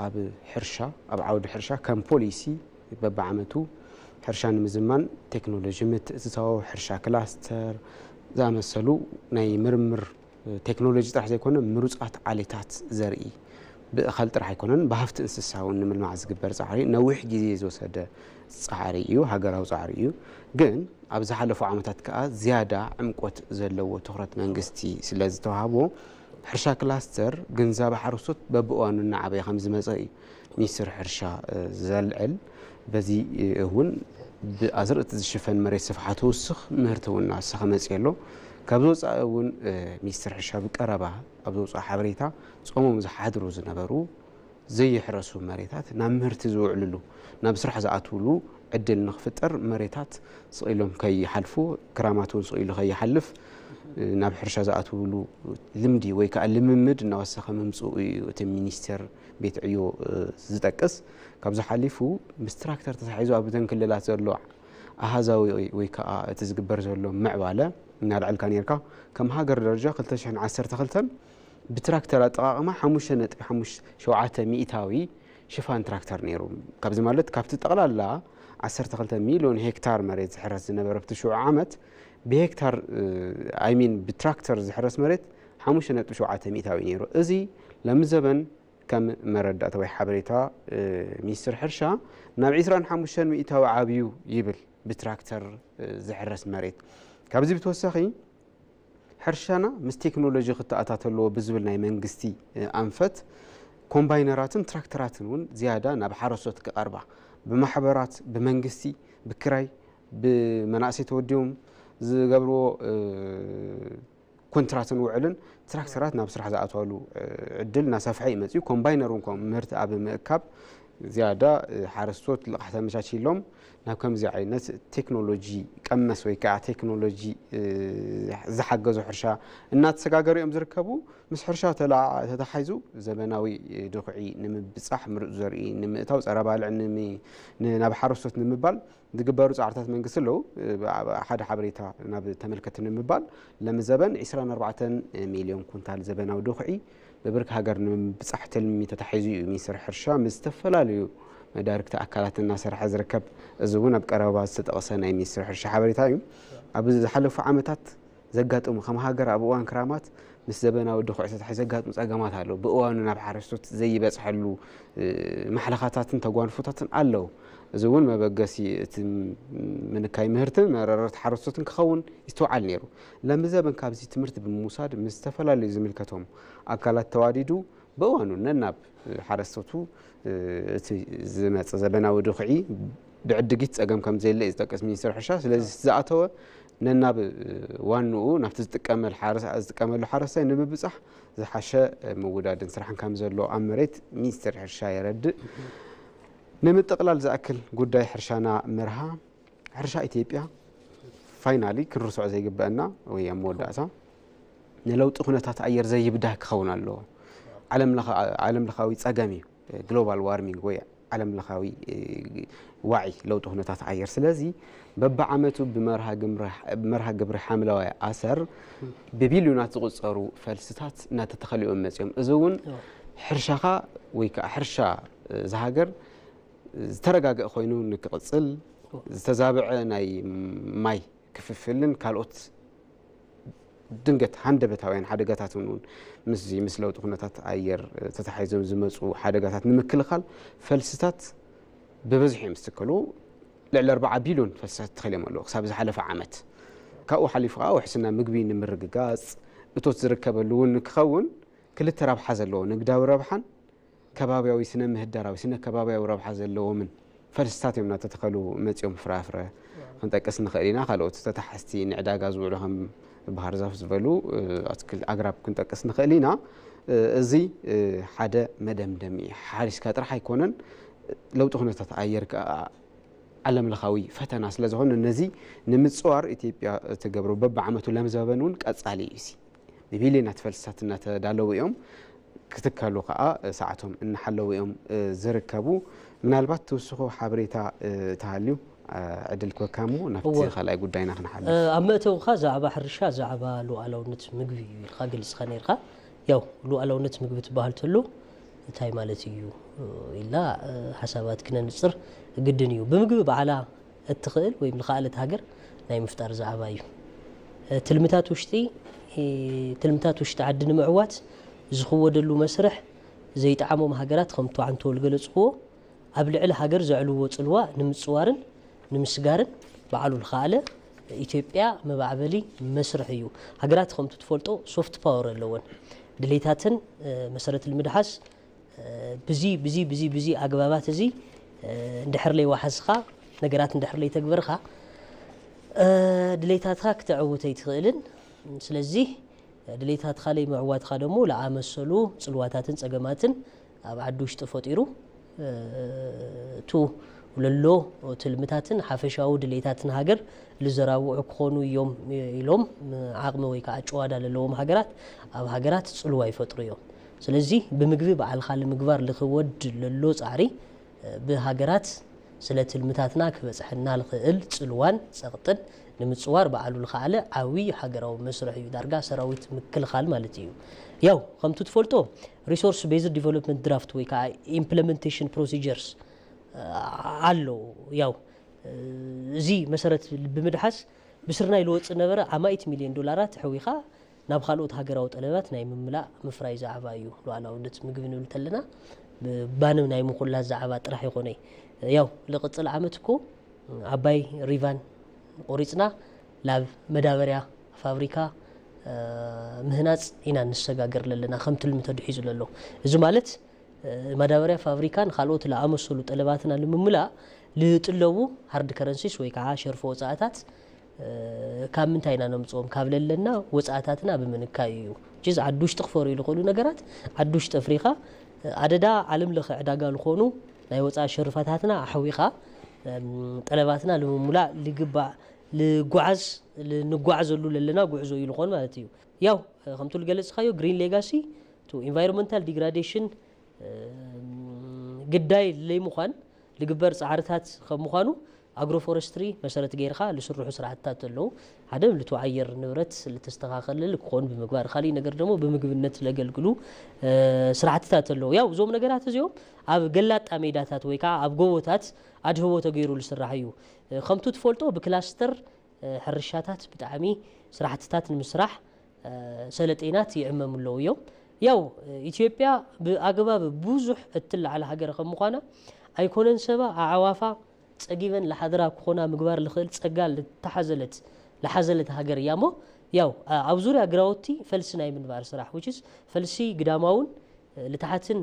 ኣብ ሕርሻ ኣብ ዓውዲ ሕርሻ ከም ፖሊሲ በብዓመቱ ሕርሻ ንምዝማን ቴክኖሎጂ ምትእትታው፣ ሕርሻ ክላስተር ዝኣመሰሉ ናይ ምርምር ቴክኖሎጂ ጥራሕ ዘይኮነ ምሩፃት ዓሌታት ዘርኢ ብእኸል ጥራሕ ኣይኮነን ብሃፍቲ እንስሳ እውን ንምልማዕ ዝግበር ፃዕሪ ነዊሕ ግዜ ዝወሰደ ፃዕሪ እዩ፣ ሃገራዊ ፃዕሪ እዩ። ግን ኣብ ዝሓለፉ ዓመታት ከዓ ዝያዳ ዕምቆት ዘለዎ ትኹረት መንግስቲ ስለ ዝተዋህቦ ሕርሻ ክላስተር ግንዛበ ሓረስቶት በብእዋኑ እናዓበየ ከም ዝመፀ እዩ ሚኒስትር ሕርሻ ዘልዕል። በዚ እውን ብኣዝርእቲ ዝሽፈን መሬት ስፍሓቱ ውስኽ ምህርቲ እውን እናወሰኸ መፅኡ ኣሎ። ካብ ዝወፃኢ እውን ሚኒስትር ሕርሻ ብቀረባ ኣብ ዘውፅኦ ሓበሬታ ፆሞም ዝሓድሩ ዝነበሩ ዘይሕረሱ መሬታት ናብ ምህርቲ ዝውዕልሉ ናብ ስራሕ ዝኣትውሉ ዕድል ንክፍጠር መሬታት ስቕ ኢሎም ከይሓልፉ ክራማት እውን ስቕ ኢሉ ከይሓልፍ ናብ ሕርሻ ዝኣትውሉ ልምዲ ወይ ከዓ ልምምድ እናወሰኸ ምምፅኡ እዩ እቲ ሚኒስቴር ቤት ዕዮ ዝጠቅስ። ካብዚ ሓሊፉ ምስ ትራክተር ተታሒዙ ኣብ እተን ክልላት ዘሎ ኣሃዛዊ ወይ ከዓ እቲ ዝግበር ዘሎ ምዕባለ እናልዐልካ ነርካ ከም ሃገር ደረጃ ክልተ ሽሕን ዓሰርተ ክልተን ብትራክተር ኣጠቓቕማ ሓሙሽተ ነጥቢ ሓሙሽተ ሸውዓተ ሚእታዊ ሽፋን ትራክተር ነይሩ። ካብዚ ማለት ካብቲ ጠቕላላ ዓሰርተ ክልተ ሚልዮን ሄክታር መሬት ዝሕረስ ዝነበረ ኣብቲ ሽዑ ዓመት ብሄክታር ኣይሚን ብትራክተር ዝሕረስ መሬት ሓሙሽተ ነጥቢ ሸውዓተ ሚእታዊ ነይሩ። እዚ ለምዘበን ከም መረዳእታ ወይ ሓበሬታ ሚኒስትር ሕርሻ ናብ ዕስራን ሓሙሽተን ሚእታዊ ዓብዩ ይብል ብትራክተር ዝሕረስ መሬት። ካብዚ ብተወሳኺ ሕርሻና ምስ ቴክኖሎጂ ክተኣታተልዎ ብዝብል ናይ መንግስቲ ኣንፈት ኮምባይነራትን ትራክተራትን እውን ዝያዳ ናብ ሓረስቶት ክቐርባ ብማሕበራት ብመንግስቲ ብክራይ ብመናእሰይ ተወዲቦም ዝገብርዎ ኮንትራትን ውዕልን ትራክተራት ናብ ስራሕ ዝኣትዋሉ ዕድል እናሰፍሐ እዩ መፅኡ። ኮምባይነር እውን ከም ምህርቲ ኣብ ምእካብ ዝያዳ ሓረስቶት ልቕሕ ተመቻችሎም ናብ ከምዚ ዓይነት ቴክኖሎጂ ቀመስ ወይ ከዓ ቴክኖሎጂ ዝሓገዙ ሕርሻ እናተሰጋገሩ እዮም ዝርከቡ። ምስ ሕርሻ ተተሓሒዙ ዘበናዊ ድኹዒ ንምብፃሕ፣ ምሩፅ ዘርኢ ንምእታው፣ ፀረ ባልዕ ናብ ሓረስቶት ንምባል ዝግበሩ ፃዕርታት መንግስቲ ኣለዉ። ሓደ ሓበሬታ ናብ ተመልከትቲ ንምባል ለምዘበን ዕስራን ኣርባዕተን ሚልዮን ኩንታል ዘበናዊ ድኹዒ ብብርኪ ሃገር ንምብፃሕ ትልሚ ተታሒዙ እዩ ሚኒስትር ሕርሻ ምስ ዝተፈላለዩ መዳርግቲ ኣካላት እናሰርሐ ዝርከብ። እዚ እውን ኣብ ቀረባ ዝተጠቕሰ ናይ ሚኒስትር ሕርሻ ሓበሬታ እዩ። ኣብ ዝሓለፉ ዓመታት ዘጋጠሙ፣ ከም ሃገር ኣብ እዋን ክራማት ምስ ዘበናዊ ድኹዒ ተታሒዙ ዘጋጥሙ ጸገማት ኣለዉ። ብእዋኑ ናብ ሓረስቶት ዘይበጽሐሉ፣ እ፣ ማሕለኻታትን ተጓንፎታትን ኣለዉ። እዚ እውን መበገሲ እቲ ምንካይ ምህርትን መረረት ሓረስቶትን ክኸውን ይስተውዓል ነይሩ። ለሚ ዘበን ካብዚ ትምህርቲ ብምውሳድ ምስ ዝተፈላለዩ ዝምልከቶም ኣካላት ተዋዲዱ ብእዋኑ ነናብ ሓረስቶቱ፣ እ፣ እቲ ዝመጽእ ዘበናዊ ድኹዒ ብዕድጊት ጸገም ከም ዘየለ እዩ ዝጠቅስ ሚኒስትር ሕርሻ። ስለዚ ዝኣተወ ነናብ ዋንኡ ናብቲ ዝጥቀመል ሓረስ-፣ ዝጥቀመሉ ሓረስታይ ንምብጻሕ ዝሓሸ ምውዳድን ስራሕን ከም ዘሎ ኣብ መሬት ሚኒስትር ሕርሻ የረድእ። ንምጥቕላል ዝኣክል ጉዳይ ሕርሻና መርሃ ሕርሻ ኢትዮጵያ ፋይናሊ ክንርስዖ ዘይግበአና ወይ ኣብ መወዳእታ ንለውጢ ኩነታት ኣየር ዘይብዳህ ክኸውን ኣለዎ። ዓለም ለኻ-፣ ዓለም ለኻዊ ጸገም እዩ፣ ግሎባል ዋርሚንግ ወይ ዓለም ለኻዊ፣ እ፣ ዋዒ ለውጢ ኩነታት ኣየር። ስለዚ በብዓመቱ ብመርሃ ግምሪ፣ መርሃ ግብሪ ሓምለዋይ ኣሰር ብቢልዮናት ዝቑጸሩ ፈልስታት እናተተኸሉ እዮም መጺኦም። እዚ እውን ሕርሻኻ ወይ ከዓ ሕርሻ፣ እ፣ ዝሃገር ዝተረጋገአ ኮይኑ ንክቕጽል፣ ዝተዛብዐ ናይ ማይ ክፍፍልን ካልኦት ድንገት ሃንደበታውያን ሓደጋታትን እውን ምስዚ ምስ ለውጢ ኩነታት ኣየር ተታሒዞም ዝመፁ ሓደጋታት ንምክልኻል ፈልስታት ብበዝሒ እዮም ዝትከሉ። ልዕሊ ኣርባዓ ቢልዮን ፈልስታት ተተኺሎም ኣለዉ ክሳብ ዝሓለፈ ዓመት። ካብኡ ሓሊፉ ከዓ ውሕስና ምግቢ ንምርግጋፅ፣ እቶት ዝርከበሉ እውን ክኸውን ክልተ ረብሓ ዘለዎ ንግዳዊ ረብሓን ከባብያዊ ስነ ምህዳራዊ ስነ ከባብያዊ ረብሓ ዘለዎምን ፈልስታት እዮም እናተተኸሉ መፂኦም። ፍራፍረ ክንጠቅስ ንኽእል ኢና። ካልኦት ተታሓዝቲ ንዕዳጋ ዝውዕሉ ከም ባህር ዛፍ ዝበሉ፣ እ፣ ኣትክል ኣግራብ ክንጠቅስ ንኽእል ኢና። እ፣ እዚ፣ እ፣ ሓደ መደምደሚ ሓሪስካ ጥራሕ ኣይኮነን። ለውጢ ኩነታት ኣየር ከዓ ዓለም ለኻዊ ፈተና ስለ ዝኾነ ነዚ ንምፅዋር ኢትዮጵያ ትገብሮ በብዓመቱ ለምዘበን እውን ቀፃሊ እዩ። ብቢልዮናት ፈልስታት እናተዳለዉ እዮም። ክትከሉ ከዓ ሰዓቶም እናሓለዉ እዮም፣ እ፣ ዝርከቡ። ምናልባት ትውስኹ ሓበሬታ፣ እ፣ ተሃልዩ፣ እ፣ ዕድል ክወካ እሞ ናብቲ እወ። ካልኣይ ጉዳይና ክንሓልፍ። እ፣ ኣብ መእተውኻ ዛዕባ ሕርሻ ዛዕባ ሉዓላውነት ምግቢ እዩ ኢልካ ገሊጽካ ነይርካ። ያው ሉዓላውነት ምግቢ ትበሃል ተሎ እንታይ ማለት እዩ ኢልና፣ እ፣ ሓሳባት ክነንጽር ግድን እዩ። ብምግቢ ባዕላ እትኽእል ወይም ዝኸኣለት ሃገር ናይ ምፍጣር ዛዕባ እዩ። እ፣ ትልምታት ውሽጢ፣ እ፣ ትልምታት ውሽጢ ዓዲ ንምዕዋት ዝኽወደሉ መስርሕ ዘይጠዓሞም ሃገራት ከምቱ ዓንቶ ዝገለጽኽዎ ኣብ ልዕሊ ሃገር ዘዕልዎ ጽልዋ ንምጽዋርን ንምስጋርን ባዕሉ ዝኸኣለ ኢትዮጵያ መባዕበሊ መስርሕ እዩ። ሃገራት ከምቱ ትፈልጦ ሶፍት ፓወር ኣለወን። ድሌታትን፣ እ፣ መሰረት ንምድሓስ፣ እ፣ ብዚ፣ ብዚ፣ ብዚ፣ ብዚ ኣግባባት እዚ፣ እ፣ እንድሕር ለይወሓስኻ፣ ነገራት እንድሕር ለይተግበርካ፣ እ፣ ድሌታትካ ክተዕውት ኣይትኽእልን። ስለዚ ድሌታትካ ለይምዕዋትካ ደሞ ለኣመሰሉ ጽልዋታትን ጸገማትን ኣብ ዓዲ ውሽጢ ፈጢሩ፣ እ፣ እቱ ለሎ ትልምታትን ሓፈሻዊ ድሌታትን ሃገር ልዘራውዑ ክኾኑ እዮም ኢሎም ዓቕሚ ወይ ከዓ ጭዋዳ ለለዎም ሃገራት ኣብ ሃገራት ጽልዋ ይፈጥሩ እዮም። ስለዚ ብምግቢ ባዕልኻ ንምግባር ልኽወድ ለሎ ጻዕሪ፣ እ፣ ብሃገራት ስለ ትልምታትና ክበጽሐና ልኽእል ጽልዋን ጸቕጥን ንምጽዋር ባዕሉ ልኸኣለ ዓብዪ ሃገራዊ መስርሕ እዩ። ዳርጋ ሰራዊት ምክልኻል ማለት እዩ። ያው ከምቱ ትፈልጦ ሪሶርስ ቤዝድ ዲቨሎፕመንት ድራፍት ወይ ከዓ ኢምፕለመንቴሽን ፕሮሲጀርስ፣ እ፣ ኣሎ። ያው፣ እ፣ እዚ መሰረት ብምድሓስ ብስርናይ ልወጽእ ነበረ ኣማኢት ሚልዮን ዶላራት ኣሕዊኻ ናብ ካልኦት ሃገራዊ ጠለባት ናይ ምምላእ ምፍራይ ዛዕባ እዩ። ሉዓላውነት ምግቢ ንብል ተለና ብ-፣ ባንም ናይ ምኹላስ ዛዕባ ጥራሕ ይኾነይ። ያው ልቕጽል ዓመት እኮ ዓባይ ሪቫን ቆሪጽና ላብ መዳበርያ ፋብሪካ፣ እ፣ ምህናጽ ኢና ንሰጋገር ለለና ከም ትልሚ ተድሒዙ ለሎ። እዚ ማለት፣ እ፣ ማዳበርያ ፋብሪካን ካልኦት ለኣመሰሉ ጠለባትና ንምምላእ ልጥለቡ ሃርድ ከረንሲስ ወይ ከዓ ሸርፎ ወጻእታት፣ እ፣ ካብ ምንታይ ኢና ነምጽኦም? ካብ ለለና ወጻእታትና ብምንካይ እዩ። ጅዝ ዓዲ ውሽጢ ክፈርዩ ዝኽእሉ ነገራት ዓዲ ውሽጢ ኣፍሪኻ፣ እ፣ ኣደዳ ዓለም ለኸ ዕዳጋ ዝኾኑ ናይ ወጻኢ ሸርፋታትና ኣሕዊኻ፣ እም፣ ጠለባትና ንምሙላእ ልግባእ ልጓዓዝ፣ ልንጓዓዘሉ ለለና ጉዕዞ እዩ ልኾን ማለት እዩ። ያው፣ እ፣ ከምቱ ልገለጽካዮ ግሪን ሌጋሲ ቱ ኢንቫይሮንመንታል ዲግራዴሽን፣ እም፣ ግዳይ ለይምዃን ልግበር ጻዕርታት ከም ምዃኑ ኣግሮ ፎረስትሪ መሰረት ገይርካ ልስርሑ ስራሕትታት ኣለዉ። ሓደ ልቱ ኣየር ንብረት ልተስተኻኸል ክኾን ብምግባር፣ ካሊእ ነገር ደሞ ብምግብነት ለገልግሉ፣ እ፣ ስራሕትታት ኣለዉ። ያው እዞም ነገራት እዚኦም ኣብ ገላጣ ሜዳታት ወይ ከዓ ኣብ ጎቦታት ኣድህቦ ተገይሩ ልስራሕ እዩ። እ፣ ከምቱ ትፈልጦ ብክላስተር ሕርሻታት ብጣዕሚ ስራሕትታት ንምስራሕ ሰለጤናት ይዕመሙ ኣለዉ እዮም። ያው ኢትዮጵያ ብኣገባብ ብዙሕ እትለዓል ሃገር ከም ምዃና ኣይኮነን ሰባ ኣዕዋፋ ጸጊበን ለሓድራ ክኾና ምግባር ልኽእል ጸጋ ልተሓዘለት ለሓዘለት ሃገር እያ እሞ ያው ኣብ ዙርያ ግራውቲ ፈልሲ ናይ ምንባር ስራሕ which is ፈልሲ ግዳማውን ልታሓትን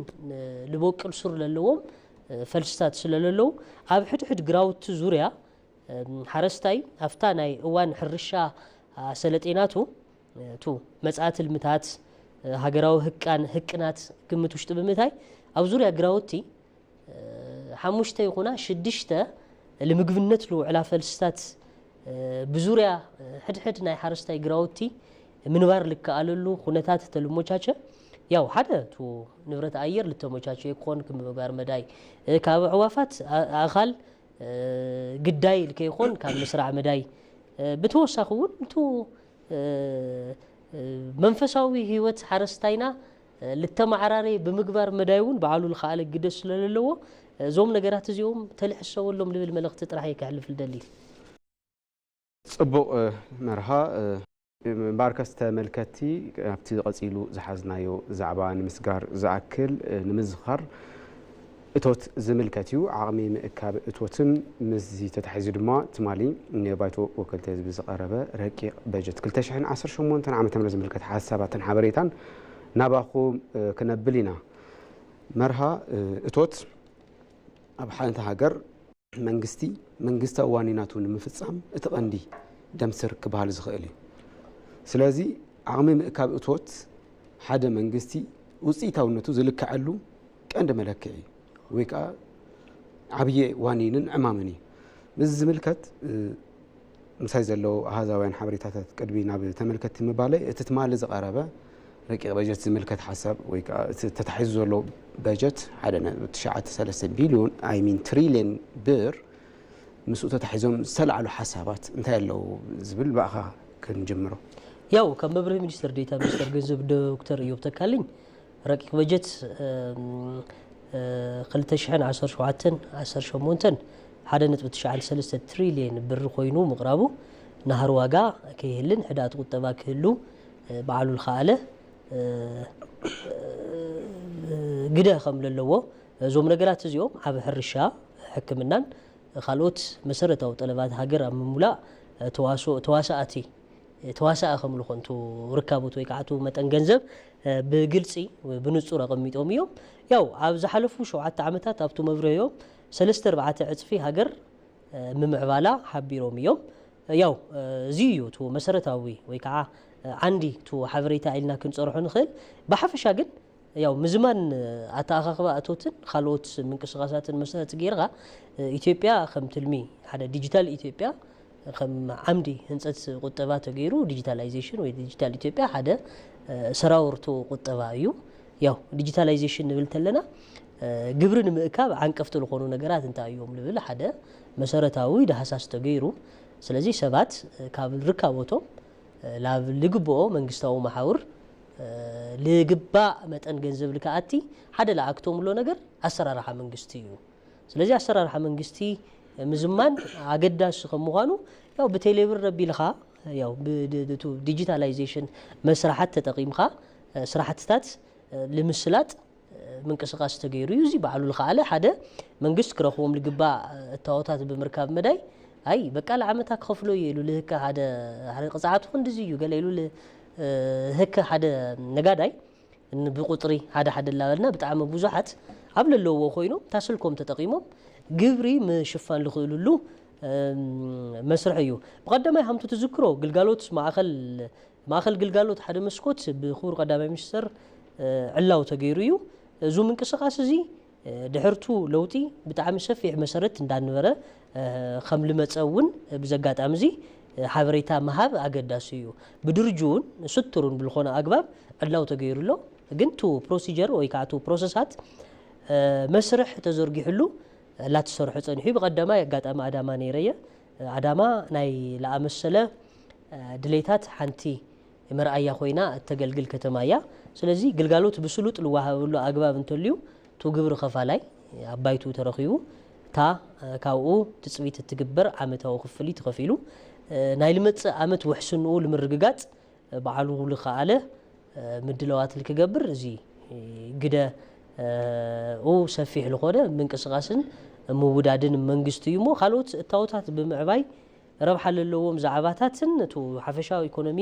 ልቦቅል ሱር ለለዎም ፈልስታት ስለለለዉ ኣብ ሕድሕድ ግራውቲ ዙርያ ሓረስታይ ኣብታ ናይ እዋን ሕርሻ ሰለጤናቱ ቱ መጻኢ ትልምታት ሃገራዊ ህቃን ህቅናት ግምት ውሽጢ ብምእታይ ኣብ ዙርያ ግራውቲ ሓሙሽተ ይኹና ሽድሽተ ልምግብነት ልውዕላ ፈልስታት ብዙርያ ሕድሕድ ናይ ሓረስታይ ግራውቲ ምንባር ልከኣለሉ ኩነታት ተልሞቻቸ ያው ሓደ ቱ ንብረት ኣየር ልተሞቻቸ ይኮን ክምግባር መዳይ ካብ ኣዕዋፋት ኣእኻል ግዳይ ልከይኾን ካብ ምስራዕ መዳይ ብተወሳኺ እውን እቱ መንፈሳዊ ህይወት ሓረስታይና ልተመዓራረየ ብምግባር መዳይ እውን ባዕሉ ልኸኣለ ግደ ስለለለዎ እዞም ነገራት እዚኦም ተልሕሰበሎም ልብል መልእኽቲ ጥራሕ እየ ከሕልፍ ልደሊ። ጽቡቕ መርሃ እምበኣርከስ ተመልከትቲ ኣብቲ ቀጺሉ ዝሓዝናዮ ዛዕባ ንምስጋር ዝኣክል ንምዝኻር እቶት ዝምልከት እዩ። ዓቕሚ ምእካብ እቶትን ምስዚ ተታሒዙ ድማ ትማሊ ንባይቶ ወከልቲ ህዝቢ ዝቐረበ ረቂቕ በጀት ክልተ ሽሕን ዓሰርተ ሸሞንተን ዓመተ ምህረት ዝምልከት ሓሳባትን ሓበሬታን ናባኹም ክነብል ኢና። መርሃ እቶት ኣብ ሓንቲ ሃገር መንግስቲ መንግስታዊ ዋኒናቱ ንምፍጻም እቲ ቀንዲ ደምስር ክበሃል ዝኽእል እዩ። ስለዚ ዓቕሚ ምእካብ እቶት ሓደ መንግስቲ ውፅኢታውነቱ ዝልክዐሉ ቀንዲ መለክዒ ወይ ከዓ ዓብየ ዋኒንን ዕማምን እዩ። ምስዚ ዝምልከት ምሳይ ዘለዉ ኣሃዛውያን ሓበሬታታት ቅድሚ ናብ ተመልከትቲ ምባለይ እቲ ትማሊ ዝቐረበ ረቂቕ በጀት ዝምልከት ሓሳብ ወይ ከዓ እቲ ተታሒዙ ዘሎ በጀት ሓደ ነጥቢ ትሽዓተ ሰለስተ ቢልዮን I mean ትሪልየን ብር ምስኡ ተታሒዞም ዝተላዕሉ ሓሳባት እንታይ ኣለዉ ዝብል ብኣኻ ክንጅምሮ። ያው ከም መብርሂ ሚኒስትር ዴታ ሚኒስትር ገንዘብ ዶክተር እዮብ ተካልኝ ረቂቕ በጀት ክልተ ሽሕን ዓሰርተ ሸውዓተን ዓሰርተ ሸሞንተን ሓደ ነጥቢ ትሽዓተ ሰለስተ ትሪልየን ብር ኮይኑ ምቕራቡ ናህሪ ዋጋ ከይህልን ሕዳት ቁጠባ ክህሉ ባዕሉ ዝኸኣለ ግደ ከም ዘለዎ እዞም ነገራት እዚኦም ኣብ ሕርሻ ሕክምናን ካልኦት መሰረታዊ ጠለባት ሃገር ኣብ ምሙላእ ተዋስኦ ተዋሳእቲ ተዋሳኢ ከም ዝኾንቱ ርካቦት ወይ ከዓ መጠን ገንዘብ ብግልፂ ብንፁር ኣቐሚጦም እዮም። ያው ኣብ ዝሓለፉ ሸውዓተ ዓመታት ኣብቱ መብርህዮም ሰለስተ ኣርባዕተ ዕፅፊ ሃገር ምምዕባላ ሓቢሮም እዮም። ያው እዚ እዩ እቲ መሰረታዊ ወይ ከዓ ዓንዲ እቲ ሓበሬታ ኢልና ክንፀርሖ ንኽእል። ብሓፈሻ ግን ያው ምዝማን ኣተኣኻኽባ እቶትን ካልኦት ምንቅስቃሳትን መሰረት ገይርካ ኢትዮጵያ ከም ትልሚ ሓደ ዲጂታል ኢትዮጵያ ከም ዓምዲ ህንፀት ቁጠባ ተገይሩ ዲጂታላይዜሽን ወይ ዲጂታል ኢትዮጵያ ሓደ ሰራውርቱ ቁጠባ እዩ። ያው ዲጂታላይዜሽን ንብል ተለና ግብሪ ንምእካብ ዓንቀፍቲ ዝኾኑ ነገራት እንታይ እዮም ንብል ሓደ መሰረታዊ ዳህሳስ ተገይሩ። ስለዚ ሰባት ካብ ርካቦቶም ላብ ልግብኦ መንግስታዊ መሓውር ልግባእ መጠን ገንዘብ ልክኣቲ ሓደ ለኣክቶም ኣሎ ነገር ኣሰራርሓ መንግስቲ እዩ። ስለዚ ኣሰራርሓ መንግስቲ ምዝማን ኣገዳሲ ከም ምዃኑ ያው ብቴሌብር ረቢልኻ ያው ዲጂታላይዜሽን መስራሓት ተጠቂምካ ስራሕትታት ልምስላጥ ምንቅስቃስ ተገይሩ እዩ። እዚ ባዕሉ ዝኸኣለ ሓደ መንግስት ክረኽቦም ልግባእ እታወታት ብምርካብ መዳይ ኣይ በቃ ለዓመታ ክኸፍሎ እየ ኢሉ ልህከ ሓደ ቅፅዓቱ ክንድዚ እዩ ገለ ኢሉ ልህከ ሓደ ነጋዳይ ብቁፅሪ ሓደ ሓደ ላበልና ብጣዕሚ ብዙሓት ኣብ ለለዎ ኮይኖም ታስልኮም ተጠቂሞም ግብሪ ምሽፋን ዝኽእልሉ መስርሕ እዩ። ብቀዳማይ ሃምቱ ትዝክሮ ግልጋሎት ማእኸል ማእኸል ግልጋሎት ሓደ መስኮት ብክቡር ቀዳማይ ሚኒስትር ዕላው ተገይሩ እዩ። እዚ ምንቅስቃስ እዚ ድሕርቱ ለውጢ ብጣዕሚ ሰፊሕ መሰረት እንዳነበረ ከም ልመፀ እውን ብዘጋጣሚ እዚ ሓበሬታ ምሃብ ኣገዳሲ እዩ። ብድርጅውን ስቱሩን ብልኾነ ኣግባብ ዕላው ተገይሩ ኣሎ። ግን ቱ ፕሮሲጀር ወይ ከዓ ቱ ፕሮሰሳት መስርሕ ተዘርጊሕሉ ላትሰርሑ ፀኒሑ ብቀዳማይ ኣጋጣሚ ኣዳማ ነይረየ ኣዳማ ናይ ለኣመሰለ ድሌታት ሓንቲ መርኣያ ኮይና እተገልግል ከተማ እያ። ስለዚ ግልጋሎት ብስሉጥ ልወሃበሉ ኣግባብ እንተልዩ ቱ ግብሪ ከፋላይ ኣባይቱ ተረኺቡ እታ ካብኡ ትፅቢት እትግበር ዓመታዊ ክፍሊ ተኸፊሉ ናይ ልመጽእ ዓመት ውሕስንኡ ንምርግጋጽ ባዕሉ ዝኸኣለ ምድላዋት ክገብር እዚ ግደ ኡ ሰፊሕ ዝኾነ ምንቅስቃስን ምውዳድን መንግስቲ እዩ እሞ ካልኦት እታወታት ብምዕባይ ረብሓ ለለዎም ዛዕባታትን እቲ ሓፈሻዊ ኢኮኖሚ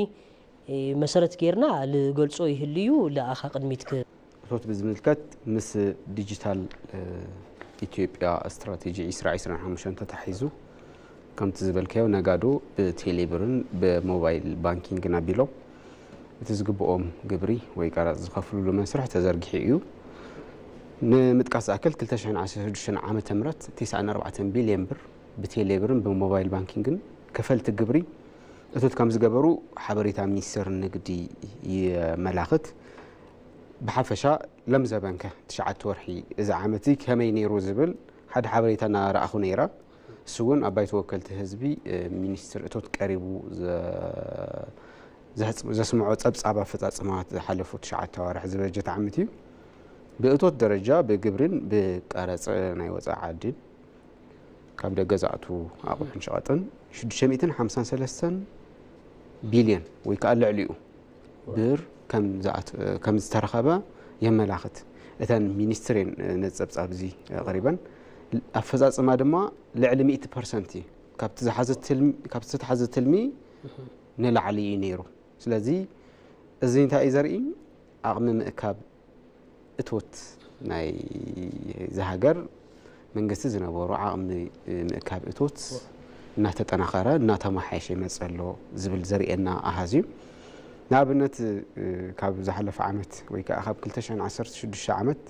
መሰረት ጌርና ልገልጾ ይህልዩ ለኣኻ ቅድሚት ክ እቶት ብዝምልከት ምስ ዲጂታል ኢትዮጵያ ስትራቴጂ ዕስራ ዕስራን ሓሙሽተን ተታሒዙ ከምቲ ዝበልካዮ ነጋዶ ብቴሌብርን ብሞባይል ባንኪንግን ኣቢሎም እቲ ዝግብኦም ግብሪ ወይ ቀረፅ ዝኸፍሉሉ መስርሕ ተዘርጊሑ እዩ። ንምጥቃስ ዝኣክል ክልተ ሽሕን ዓሰርተ ሽዱሽተን ዓመተ ምህረት ተስዓን ኣርባዕተን ቢልዮን ብር ብቴሌብርን ብሞባይል ባንኪንግን ከፈልቲ ግብሪ እቶት ከም ዝገበሩ ሓበሬታ ሚኒስቴር ንግዲ የመላኽት። ብሓፈሻ ሎም ዘበንከ ትሽዓተ ወርሒ እዚ ዓመት እዚ ከመይ ነይሩ ዝብል ሓደ ሓበሬታ እናረኣኹ ነይረ። እሱ እውን ኣብ ባይቶ ወከልቲ ህዝቢ ሚኒስትር እቶት ቀሪቡ ዘስምዖ ጸብጻብ ኣፈጻጽማ ዝሓለፉ ትሽዓተ ኣዋርሕ ዝበጀት ዓመት እዩ። ብእቶት ደረጃ ብግብርን ብቀረጽ ናይ ወፃኢ ዓድን ካብ ደገ ዝኣትዉ ኣቑሑን ሸቐጥን ሽዱሽተ ሚእትን ሓምሳን ሰለስተን ቢልዮን ወይ ከዓ ልዕሊኡ ብር ከም ዝተረኸበ የመላኽት። እተን ሚኒስትር እየን ነዚ ጸብጻብ እዚ ኣቕሪበን። ኣፈጻጽማ ድማ ልዕሊ ሚእቲ ፐርሰንት እዩ። ካብቲ ዝተሓዘ ትልሚ ንላዕሊ እዩ ነይሩ። ስለዚ እዚ እንታይ እዩ ዘርኢ? ዓቕሚ ምእካብ እቶት ናይ ዝሃገር መንግስቲ ዝነበሩ ዓቕሚ ምእካብ እቶት እናተጠናኸረ እናተመሓየሸ ይመፅእ ኣሎ ዝብል ዘርእየና ኣሃዝ እዩ። ንኣብነት ካብ ዝሓለፈ ዓመት ወይ ከዓ ካብ ክልተ ሽሕን ዓሰርተ ሽዱሽተ ዓመት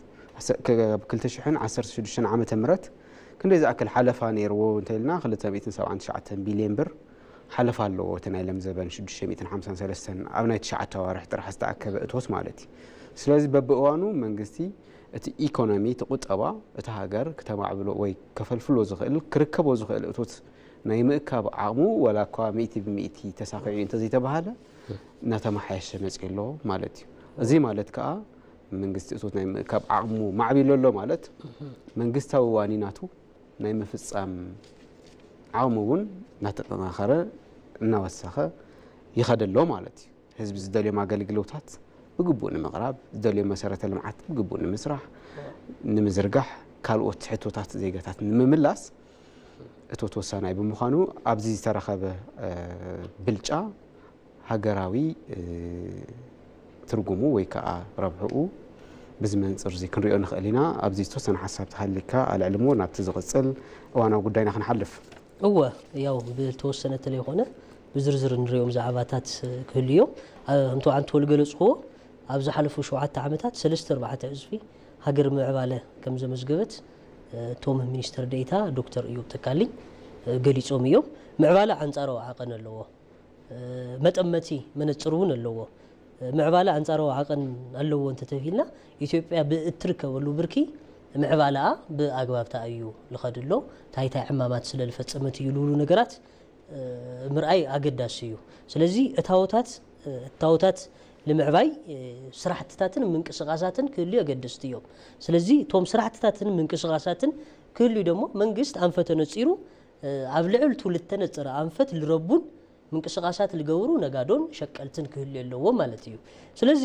ካብ ክልተ ሽሕን ዓሰርተ ሽዱሽተን ዓመተ ምህረት ክንደይ ዝኣክል ሓለፋ ነይርዎ እንተኢልና ክልተ ሚእትን ሰብዓን ትሽዓተን ቢልዮን ብር ሓለፋ ኣለዎ። እቲ ናይ ሎም ዘበን ሽዱሽተ ሚእትን ሓምሳን ሰለስተን ኣብ ናይ ትሽዓተ ኣዋርሕ ጥራሕ ዝተኣከበ እቶት ማለት እዩ። ስለዚ በብእዋኑ መንግስቲ እቲ ኢኮኖሚ፣ እቲ ቁጠባ፣ እቲ ሃገር ክተማዕብሎ ወይ ከፈልፍሎ ዝኽእል ክርከቦ ዝኽእል እቶት ናይ ምእካብ ዓቕሙ ዋላ እኳ ሚእቲ ብሚእቲ ተሳኺዑ እዩ እንተዘይተባሃለ እናተመሓየሸ መፅኡ ኣሎ ማለት እዩ። እዚ ማለት ከዓ መንግስቲ እቶት ናይ ምእካብ ዓቕሙ ማዕቢሉ ኣሎ ማለት መንግስታዊ ዋኒናቱ ናይ ምፍፃም ዓቕሙ እውን እናተጠናኸረ እናወሰኸ ይኸደ ኣሎ ማለት እዩ። ህዝቢ ዝደልዮም ኣገልግሎታት ብግቡእ ንምቕራብ፣ ዝደልዮም መሰረተ ልምዓት ብግቡእ ንምስራሕ፣ ንምዝርጋሕ፣ ካልኦት ሕቶታት ዜጋታት ንምምላስ እቶት ወሳናይ ብምዃኑ ኣብዚ ዝተረኸበ ብልጫ ሃገራዊ ትርጉሙ ወይ ከዓ ረብሕኡ ብዚ መንፅር እዚ ክንሪኦ ንኽእል ኢና። ኣብዚ ዝተወሰነ ሓሳብ ተሃሊካ ኣልዕልሞ ናብቲ ዝቕፅል እዋናዊ ጉዳይና ክንሓልፍ። እወ፣ ያው ብተወሰነ ተለይኮነ ብዝርዝር ንሪኦም ዛዕባታት ክህሉ እዮም። ከምቲ ዓንተወል ገለፅክዎ ኣብ ዝሓለፉ ሸውዓተ ዓመታት ሰለስተ ኣርባዕተ ዕፅፊ ሃገር ምዕባለ ከም ዘመዝገበት እቶም ሚኒስትር ዴኤታ ዶክተር እዮብ ተካልኝ ገሊፆም እዮም። ምዕባለ ኣንፃራዊ ዓቐን ኣለዎ። መጠመቲ መነፅር እውን ኣለዎ። ምዕባለ ኣንፃራዊ ዓቐን ኣለዎ እንተተቢልና ኢትዮጵያ ብእትርከበሉ ብርኪ ምዕባለኣ ብኣግባብ ተኣዩ ልኸድሎ ታይታይ ዕማማት ስለ ልፈፀመት እዩ ልብሉ ነገራት ምርኣይ ኣገዳሲ እዩ። ስለዚ እታወታት እታወታት ንምዕባይ ስራሕትታትን ምንቅስቃሳትን ክህልዩ ኣገደስቲ እዮም። ስለዚ እቶም ስራሕትታትን ምንቅስቃሳትን ክህልዩ ደሞ መንግስት ኣንፈተ ነፂሩ ኣብ ልዕል ቱ ልተነፀረ ኣንፈት ልረቡን ምንቅስቃሳት ልገብሩ ነጋዶን ሸቀልትን ክህልዩ ኣለዎም ማለት እዩ። ስለዚ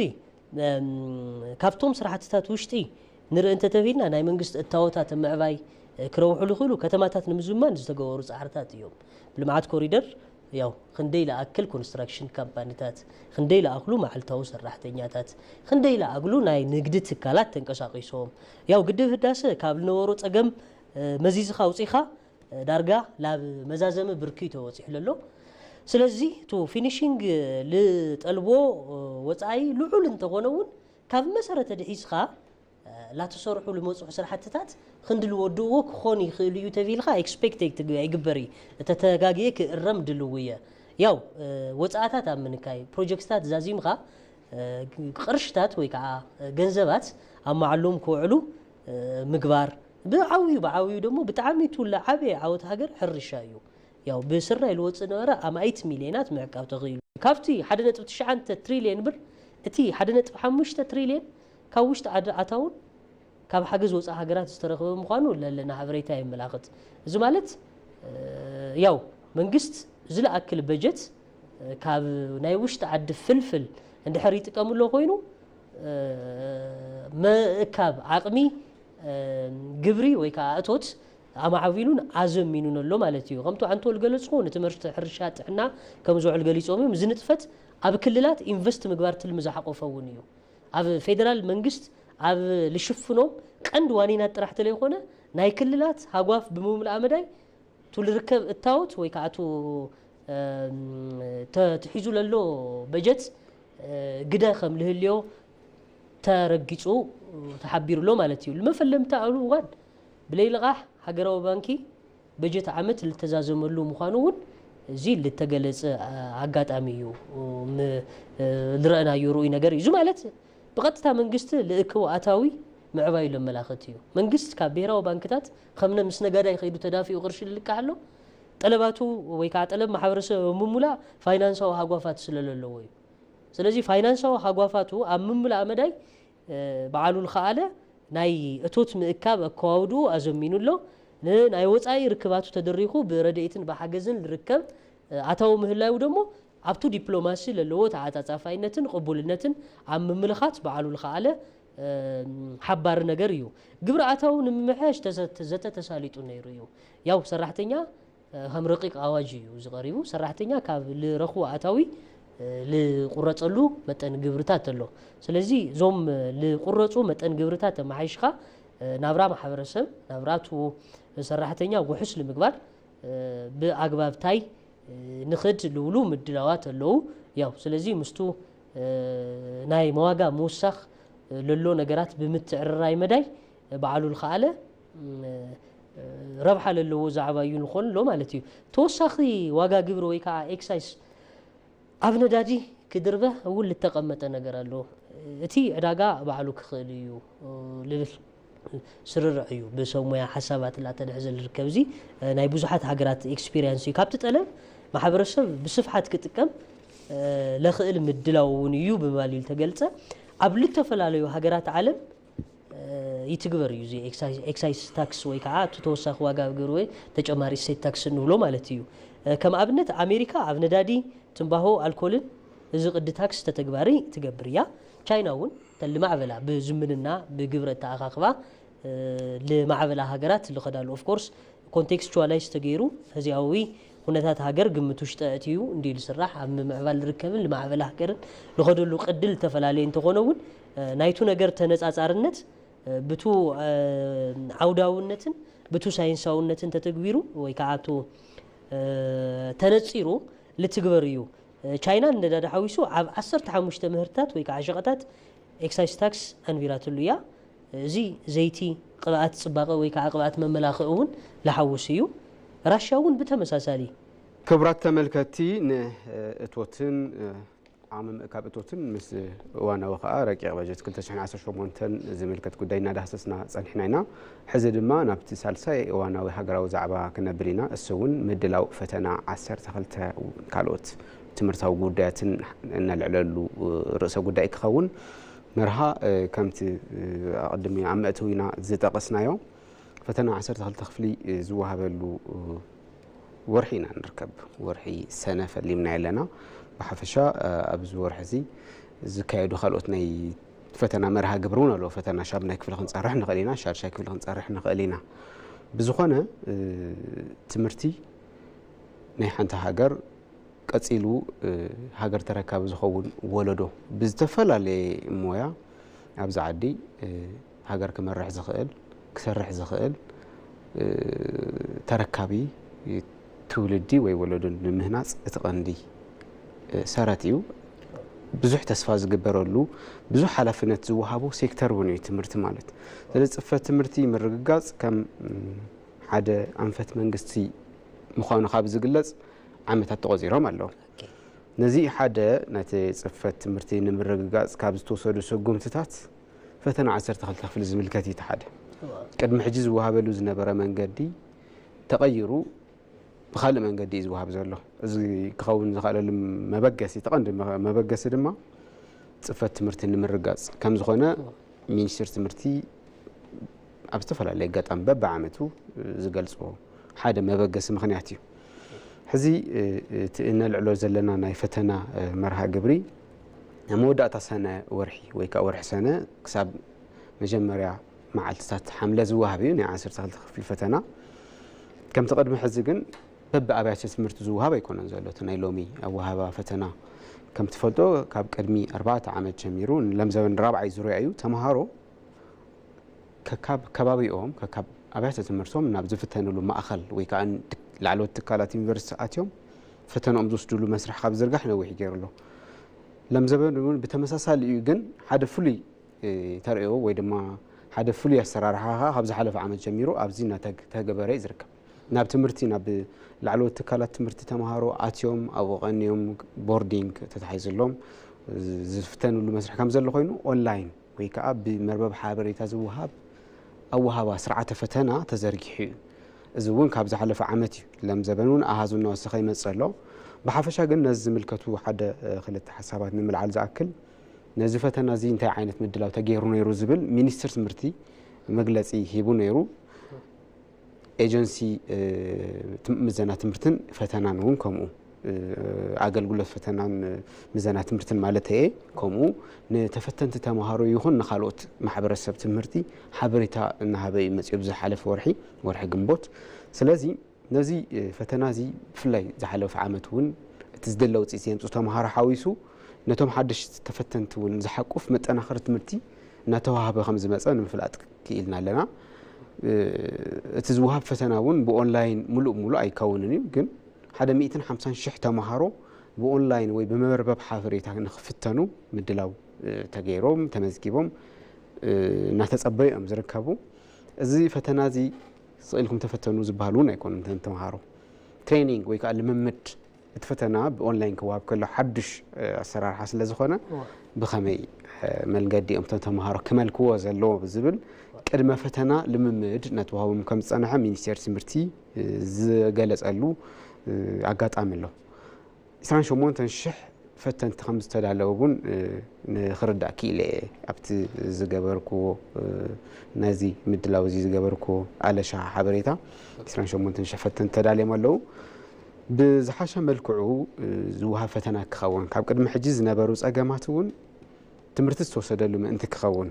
ካብቶም ስራሕትታት ውሽጢ ንርኢ እንተተቢልና ናይ መንግስቲ እታወታት ምዕባይ ክረብሑ ዝኽእሉ ከተማታት ንምዝማን ዝተገበሩ ፃዕርታት እዮም። ብልምዓት ኮሪደር ያው ክንደይ ለኣክል ኮንስትራክሽን ካምፓኒታት ክንደይ ለኣክሉ መዓልታዊ ሰራሕተኛታት ክንደይ ለኣግሉ ናይ ንግዲ ትካላት ተንቀሳቂሶም ያው ግድብ ህዳሰ ካብ ዝነበሮ ፀገም መዚዝኻ ኣውፂኻ ዳርጋ ላብ መዛዘሚ ብርኪ ተወፂሑ ለሎ። ስለዚ ቱ ፊኒሽንግ ልጠልቦ ወፃኢ ልዑል እንተኾነ እውን ካብ መሰረተ ድሒዝኻ ላተሰርሑ ልመፅሑ ስራሕትታት ክንዲ ልወድእዎ ክኾን ይኽእል እዩ ተቢልካ ኤክስፔክት ኣይግበር እዩ። እተተጋግየ ክእረም ድልው እየ። ያው ወፃእታት ኣብ ምንካይ ፕሮጀክትታት ዛዚምካ ቅርሽታት ወይ ከዓ ገንዘባት ኣብ ማዕሎም ክውዕሉ ምግባር ብዓብዩ ብዓብዩ ደሞ ብጣዕሚ ቱላ ዓበየ ዓወት ሃገር ሕርሻ እዩ። ያው ብስርናይ ልወፅእ ነበረ ኣማኢት ሚልዮናት ምዕቃብ ተኽኢሉ። ካብቲ ሓደ ነጥቢ ትሽዓተ ትሪልዮን ብር እቲ ሓደ ነጥቢ ሓሙሽተ ትሪልዮን ካብ ውሽጢ ዓዲ ኣታውን ካብ ሓገዝ ወፃኢ ሃገራት ዝተረኸበ ምዃኑ ለለና ሓበሬታ የመላኽት። እዚ ማለት ያው መንግስት ዝለኣክል በጀት ካብ ናይ ውሽጢ ዓዲ ፍልፍል እንድሕር ይጥቀምሎ ኮይኑ፣ ምእካብ ዓቕሚ ግብሪ ወይ ከዓ እቶት ኣማዕቢሉን ኣዘሚኑን ኣሎ ማለት እዩ። ከምቲ ኣንቶል ገለፅዎ፣ ንትምህርቲ፣ ሕርሻ፣ ጥዕና ከም ዝውዕል ገሊፆም እዮም። እዚ ንጥፈት ኣብ ክልላት ኢንቨስት ምግባር ትልሚ ዝሓቆፈ እውን እዩ። ኣብ ፌደራል መንግስት ኣብ ልሽፍኖም ቀንድ ዋኒናት ጥራሕ ተለይኮነ፣ ናይ ክልላት ሃጓፍ ብምምላእ መዳይ ቱ ልርከብ እታወት ወይ ከዓ ቱ ተትሒዙ ለሎ በጀት ግደ ከም ልህልዮ ተረጊፁ ተሓቢሩሎ ማለት እዩ። ልመፈለምታ ኣብ እዋን ብለይ ልቓሕ ሃገራዊ ባንኪ በጀት ዓመት ልተዛዘመሉ ምዃኑ እውን እዚ ልተገለጸ ኣጋጣሚ እዩ። ዝረአናዮ ርኡይ ነገር እዩ። እዚ ማለት ብቐጥታ መንግስቲ ልእክቡ ኣታዊ ምዕባዩ ለመላኸት እዩ። መንግስት ካብ ብሔራዊ ባንክታት ከምነ ምስ ነጋዳይ ከይዱ ተዳፊኡ ቅርሺ ልልቃሕ ኣሎ። ጠለባቱ ወይ ከዓ ጠለብ ማሕበረሰብ ምሙላእ ፋይናንሳዊ ሃጓፋት ስለለለዎ እዩ። ስለዚ ፋይናንሳዊ ሃጓፋቱ ኣብ ምምላእ መዳይ በዓሉ ልኸኣለ ናይ እቶት ምእካብ ኣከዋውድኡ ኣዘሚኑ ኣሎ። ንናይ ወፃኢ ርክባቱ ተደሪኹ ብረድኤትን ብሓገዝን ልርከብ ኣታዊ ምህላዩ ደሞ ኣብቱ ዲፕሎማሲ ለለዎ ተዓፃፃፋይነትን ቅቡልነትን ኣብ ምምልኻት በዓሉ ልኸኣለ ሓባሪ ነገር እዩ። ግብሪ ኣታዊ ንምምሕያሽ ተዘተ ተሳሊጡ ነይሩ እዩ። ያው ሰራሕተኛ ከም ረቂቅ ኣዋጅ እዩ ዝቐሪቡ። ሰራሕተኛ ካብ ልረኽቦ ኣታዊ ልቁረፀሉ መጠን ግብርታት ኣሎ። ስለዚ እዞም ልቁረፁ መጠን ግብርታት ተመሓይሽካ ናብራ ማሕበረሰብ ናብራቱ ሰራሕተኛ ውሑስ ንምግባር ብኣግባብታይ ንኽድ ልውሉ ምድላዋት ኣለዉ። ያው ስለዚ ምስቱ ናይ መዋጋ ምውሳኽ ለሎ ነገራት ብምትዕርራይ መዳይ በዓሉ ልኸኣለ ረብሓ ለለዎ ዛዕባ እዩ ልኾን ኣሎ ማለት እዩ። ተወሳኺ ዋጋ ግብሪ ወይ ከዓ ኤክሳይስ ኣብ ነዳዲ ክድርበ እውን ልተቐመጠ ነገር ኣሎ። እቲ ዕዳጋ ባዕሉ ክኽእል እዩ ልብል ስርርዕ እዩ ብሰብ ሞያ ሓሳባት ላተንሕዘ ልርከብ። እዚ ናይ ብዙሓት ሃገራት ኤክስፒሪየንስ እዩ። ካብቲ ጠለብ ማሕበረሰብ ብስፍሓት ክጥቀም ለኽእል ምድላው እውን እዩ ብምባል እዩ ልተገልጸ። ኣብ ልተፈላለዩ ሃገራት ዓለም ይትግበር እዩ። እዚ ኤክሳይስ ታክስ ወይ ከዓ እቲ ተወሳኺ ዋጋ ግብሪ ወይ ተጨማሪ እሴት ታክስ እንብሎ ማለት እዩ። ከም ኣብነት ኣሜሪካ ኣብ ነዳዲ፣ ትንባሆ፣ ኣልኮልን እዚ ቅዲ ታክስ ተተግባሪ ትገብር እያ። ቻይና እውን ተልማዕበላ ብዝምንና ብግብረ ተኣኻኽባ ልማዕበላ ሃገራት ልኸዳሉ ኦፍኮርስ ኮንቴክስቹዋላይዝ ተገይሩ ህዚያዊ ኩነታት ሃገር ግምት ውሽጠ እትዩ እንዲ ልስራሕ ኣብ ምምዕባል ልርከብን ልማዕበላ ሃገርን ልኸደሉ ቅዲ ልተፈላለየ እንተኾነ እውን ናይቱ ነገር ተነፃፃርነት ብቱ ዓውዳውነትን ብቱ ሳይንሳውነትን ተተግቢሩ ወይ ከዓ ቱ ተነፂሩ ልትግበር እዩ። ቻይና ንነዳዲ ሓዊሱ ኣብ ዓሰርተ ሓሙሽተ ምህርትታት ወይ ከዓ ሸቐጣት ኤክሳይስ ታክስ ኣንቢራትሉ እያ። እዚ ዘይቲ፣ ቅብኣት ፅባቐ ወይ ከዓ ቅብኣት መመላኽዒ እውን ልሓውስ እዩ። ራሽያ እውን ብተመሳሳሊ። ክቡራት ተመልከትቲ፣ ንእቶትን ዓቕሚ ምእካብ እቶትን ምስ እዋናዊ ከዓ ረቂቕ በጀት ክልተ ሽሕን ዓሰርተ ሸሞንተን ዝምልከት ጉዳይ እናዳህሰስና ጸኒሕና ኢና። ሕዚ ድማ ናብቲ ሳልሳይ እዋናዊ ሃገራዊ ዛዕባ ክነብል ኢና። እሱ እውን ምድላው ፈተና ዓሰርተ ክልተ ካልኦት ትምህርታዊ ጉዳያትን እነልዕለሉ ርእሰ ጉዳይ ክኸውን መርሃ ከምቲ ኣቐድሚ ኣብ መእተዊና ዝጠቐስናዮ ፈተና ዓሰርተ ክልተ ክፍሊ ዝወሃበሉ ወርሒ ኢና ንርከብ። ወርሒ ሰነ ፈሊምና ኣለና። ብሓፈሻ ኣብዚ ወርሒ እዚ ዝካየዱ ካልኦት ናይ ፈተና መርሃ ግብሪ እውን ኣለዎ። ፈተና ሻምናይ ክፍሊ ክንፀርሕ ንኽእል ኢና፣ ሻድሻይ ክፍሊ ክንፀርሕ ንኽእል ኢና። ብዝኾነ ትምህርቲ ናይ ሓንቲ ሃገር ቀፂሉ ሃገር ተረካቢ ዝኸውን ወለዶ ብዝተፈላለየ ሞያ ኣብዚ ዓዲ ሃገር ክመርሕ ዝኽእል ክሰርሕ ዝኽእል ተረካቢ ትውልዲ ወይ ወለዶ ንምህናፅ እቲ ቀንዲ ሰረት እዩ። ብዙሕ ተስፋ ዝግበረሉ ብዙሕ ሓላፍነት ዝወሃቦ ሴክተር እውን እዩ ትምህርቲ ማለት። ስለዚ ፅፈት ትምህርቲ ምርግጋፅ ከም ሓደ ኣንፈት መንግስቲ ምዃኑ ካብ ዝግለፅ ዓመታት ተቖፂሮም ኣለዉ። ነዚ ሓደ ነቲ ፅፈት ትምህርቲ ንምርግጋፅ ካብ ዝተወሰዱ ስጉምትታት ፈተና ዓሰርተ ክልተ ክፍሊ ዝምልከት እዩ። እቲ ሓደ ቅድሚ ሕጂ ዝወሃበሉ ዝነበረ መንገዲ ተቐይሩ ብካልእ መንገዲ እዩ ዝወሃብ ዘሎ። እዚ ክኸውን ዝኽእለሉ መበገሲ፣ እቲ ቀንዲ መበገሲ ድማ ፅፈት ትምህርቲ ንምርጋፅ ከም ዝኾነ ሚኒስትር ትምህርቲ ኣብ ዝተፈላለየ ኣጋጣሚ በብዓመቱ ዝገልፅዎ ሓደ መበገሲ ምኽንያት እዩ። ሕዚ እቲ እነልዕሎ ዘለና ናይ ፈተና መርሃ ግብሪ ኣብ መወዳእታ ሰነ ወርሒ ወይ ከዓ ወርሒ ሰነ ክሳብ መጀመርያ መዓልትታት ሓምለ ዝወሃብ እዩ፣ ናይ ዓሰርተ ክልተ ክፍሊ ፈተና። ከምቲ ቅድሚ ሕዚ ግን በብኣብያተ ትምህርቲ ዝወሃብ ኣይኮነን ዘሎ። እቲ ናይ ሎሚ ኣወሃባ ፈተና ከም ትፈልጦ ካብ ቅድሚ ኣርባዕተ ዓመት ጀሚሩ ንለምዘበን ራብዓይ ዙርያ እዩ። ተምሃሮ ከካብ ከባቢኦም ከካብ ኣብያተ ትምህርቶም ናብ ዝፍተንሉ ማእኸል ወይ ከዓ ላዕለዎት ትካላት ዩኒቨርሲቲ ኣትዮም ፈተንኦም ዝወስድሉ መስርሕ ካብ ዝርጋሕ ነዊሕ ገይሩ ኣሎ። ለምዘበን እውን ብተመሳሳሊ እዩ፣ ግን ሓደ ፍሉይ ተርእዮ ወይ ድማ ሓደ ፍሉይ ኣሰራርሓ ካብ ዝሓለፈ ዓመት ጀሚሩ ኣብዚ እናተገበረ እዩ ዝርከብ። ናብ ትምህርቲ ናብ ላዕለዎት ትካላት ትምህርቲ ተምሃሮ ኣትዮም ኣብኡ ቀንዮም ቦርዲንግ ተታሒዝሎም ዝፍተንሉ መስርሕ ከም ዘሎ ኮይኑ ኦንላይን ወይ ከዓ ብመርበብ ሓበሬታ ዝወሃብ ኣወሃባ ስርዓተ ፈተና ተዘርጊሑ እዩ። እዚ እውን ካብ ዝሓለፈ ዓመት እዩ። ለምዘበን እውን ኣሃዙ እናወሰኸ ይመፅእ ኣሎ። ብሓፈሻ ግን ነዚ ዝምልከቱ ሓደ ክልተ ሓሳባት ንምልዓል ዝኣክል ነዚ ፈተና እዚ እንታይ ዓይነት ምድላው ተገይሩ ነይሩ ዝብል ሚኒስትር ትምህርቲ መግለፂ ሂቡ ነይሩ። ኤጀንሲ ምዘና ትምህርትን ፈተናን እውን ከምኡ ኣገልግሎት ፈተናን ምዘና ትምህርትን ማለት እየ። ከምኡ ንተፈተንቲ ተምሃሮ ይኹን ንካልኦት ማሕበረሰብ ትምህርቲ ሓበሬታ እናሃበ እዩ መፅኡ ብዝሓለፈ ወርሒ ወርሒ ግንቦት። ስለዚ ነዚ ፈተና እዚ ብፍላይ ዝሓለፈ ዓመት እውን እቲ ዝድለ ውፅኢት ዘምፅኡ ተምሃሮ ሓዊሱ ነቶም ሓደሽቲ ተፈተንቲ እውን ዝሓቁፍ መጠናኸሪ ትምህርቲ እናተዋህበ ከም ዝመፀ ንምፍላጥ ክኢልና ኣለና። እቲ ዝወሃብ ፈተና እውን ብኦንላይን ሙሉእ ሙሉእ ኣይከውንን እዩ፣ ግን ሓደ ሚእትን ሓምሳን ሽሕ ተምሃሮ ብኦንላይን ወይ ብመርበብ ሓበሬታ ንክፍተኑ ምድላው ተገይሮም ተመዝጊቦም እናተፀበዩ እዮም ዝርከቡ። እዚ ፈተና እዚ ስቕ ኢልኩም ተፈተኑ ዝበሃል እውን ኣይኮኑን። እተን ተምሃሮ ትሬኒንግ ወይ ከዓ ልምምድ እቲ ፈተና ብኦንላይን ክወሃብ ከሎ ሓዱሽ ኣሰራርሓ ስለ ዝኾነ ብኸመይ መንገዲ እዮም እቶም ተምሃሮ ክመልክዎ ዘለዎ ዝብል ቅድመ ፈተና ልምምድ እናተዋህቦም ከም ዝፀንሐ ሚኒስቴር ትምህርቲ ዝገለፀሉ ኣጋጣሚ ኣሎ። ዕስራን ሸሞንተን ሽሕ ፈተንቲ ከም ዝተዳለዉ እውን ንክርዳእ ክኢለ እየ። ኣብቲ ዝገበርክዎ ነዚ ምድላው እዚ ዝገበርክዎ ኣለሻ ሓበሬታ ዕስራን ሸሞንተን ሽሕ ፈተንቲ ተዳልዮም ኣለዉ። ብዝሓሸ መልክዑ ዝወሃብ ፈተና ክኸውን ካብ ቅድሚ ሕጂ ዝነበሩ ፀገማት እውን ትምህርቲ ዝተወሰደሉ ምእንቲ ክኸውን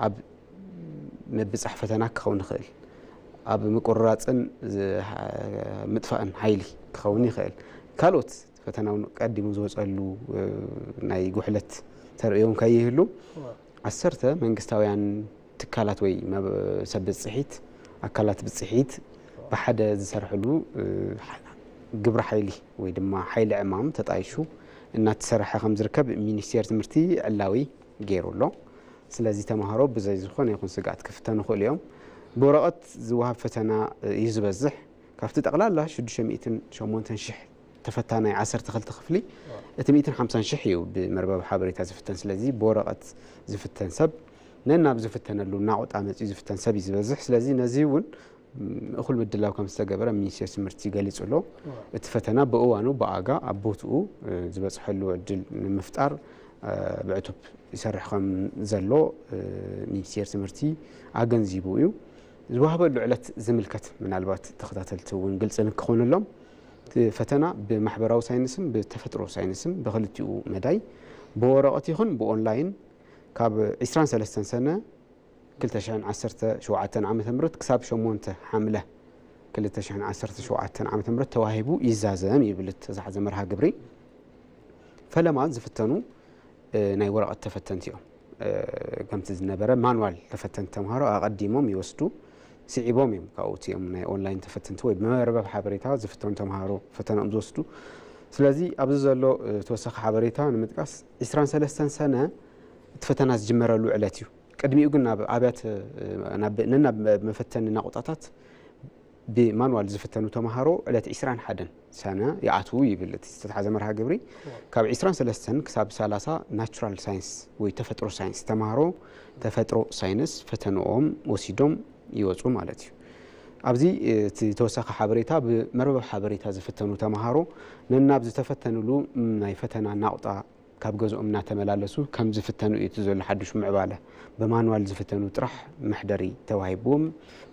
ኣብ ምብፃሕ ፈተና ክኸውን ይኽእል፣ ኣብ ምቁርራፅን ምጥፋእን ሓይሊ ክኸውን ይኽእል። ካልኦት ፈተና እውን ቀዲሙ ዝወፀሉ ናይ ጉሕለት ተርእዮም ከይህሉ ዓሰርተ መንግስታውያን ትካላት ወይ ሰብ ብፅሒት ኣካላት ብፅሒት ብሓደ ዝሰርሕሉ ግብረ ሓይሊ ወይ ድማ ሓይሊ ዕማም ተጣይሹ እናተሰርሐ ከም ዝርከብ ሚኒስቴር ትምህርቲ ዕላዊ ገይሩ ኣሎ። ስለዚ ተምሃሮ ብዘይ ዝኾነ ይኹን ስግኣት ክፍተኑ ይኽእሉ እዮም። ብወረቐት ዝወሃብ ፈተና እዩ ዝበዝሕ። ካብቲ ጠቕላላ ሽዱሽተ ሚእትን ሸሞንተን ሽሕ ተፈታናይ ዓሰርተ ክልተ ክፍሊ እቲ ሚእትን ሓምሳን ሽሕ እዩ ብመርበብ ሓበሬታ ዝፍተን። ስለዚ ብወረቐት ዝፍተን ሰብ ነናብ ዝፍተነሉ ናቑጣ መፂኡ ዝፍተን ሰብ እዩ ዝበዝሕ። ስለዚ ነዚ እውን እኹል ምድላው ከም ዝተገበረ ሚኒስቴር ትምህርቲ ገሊጹ ኣሎ። እቲ ፈተና ብእዋኑ ብኣጋ ኣብ ቦትኡ ዝበፅሐሉ ዕድል ንምፍጣር ብዕቱብ ይሰርሕ ከም ዘሎ ሚኒስቴር ትምህርቲ ኣገንዚቡ እዩ። ዝወሃበሉ ዕለት ዝምልከት ምናልባት ተኸታተልቲ እውን ግልፂ ንክኾነሎም እቲ ፈተና ብማሕበራዊ ሳይንስን ብተፈጥሮ ሳይንስን ብክልቲኡ መዳይ ብወረቐት ይኹን ብኦንላይን ካብ ዕስራን ሰለስተን ሰነ ክልተ ሽሕን ዓሰርተ ሸውዓተን ዓመተ ምህረት ክሳብ ሸሞንተ ሓምለ ክልተ ሽሕን ዓሰርተ ሸውዓተን ዓመተ ምህረት ተዋሂቡ ይዛዘም ይብል ዝተዛሕዘ መርሃ ግብሪ። ፈለማ ዝፍተኑ ናይ ወረቐት ተፈተንቲ እዮም። ከምቲ ዝነበረ ማንዋል ተፈተንቲ ተምሃሮ ኣቐዲሞም ይወስዱ፣ ስዒቦም እዮም ካብኡ እቲኦም ናይ ኦንላይን ተፈተንቲ ወይ ብመርበብ ሓበሬታ ዝፍተኑ ተምሃሮ ፈተናኦም ዝወስዱ። ስለዚ ኣብዚ ዘሎ ተወሳኺ ሓበሬታ ንምጥቃስ ዕስራን ሰለስተን ሰነ እቲ ፈተና ዝጅመረሉ ዕለት እዩ። ቅድሚኡ ግን ናብ ኣብያተ ነናብ መፈተኒ ናቑጣታት ብማንዋል ዝፍተኑ ተምሃሮ ዕለት ዕስራን ሓደን ሰነ ይኣትዉ ይብል እቲ ዝተታሕዘ መርሃ ግብሪ። ካብ ዕስራን ሰለስተን ክሳብ ሰላሳ ናቹራል ሳይንስ ወይ ተፈጥሮ ሳይንስ ተምሃሮ ተፈጥሮ ሳይንስ ፈተንኦም ወሲዶም ይወፁ ማለት እዩ። ኣብዚ እቲ ተወሳኺ ሓበሬታ ብመርበብ ሓበሬታ ዝፍተኑ ተምሃሮ ነናብ ዝተፈተንሉ ናይ ፈተና ናቑጣ ካብ ገዝኦም እናተመላለሱ ከም ዝፍተኑ እዩ እቲ ዘሎ ሓዱሽ ምዕባለ። ብማንዋል ዝፍተኑ ጥራሕ መሕደሪ ተዋሂብዎም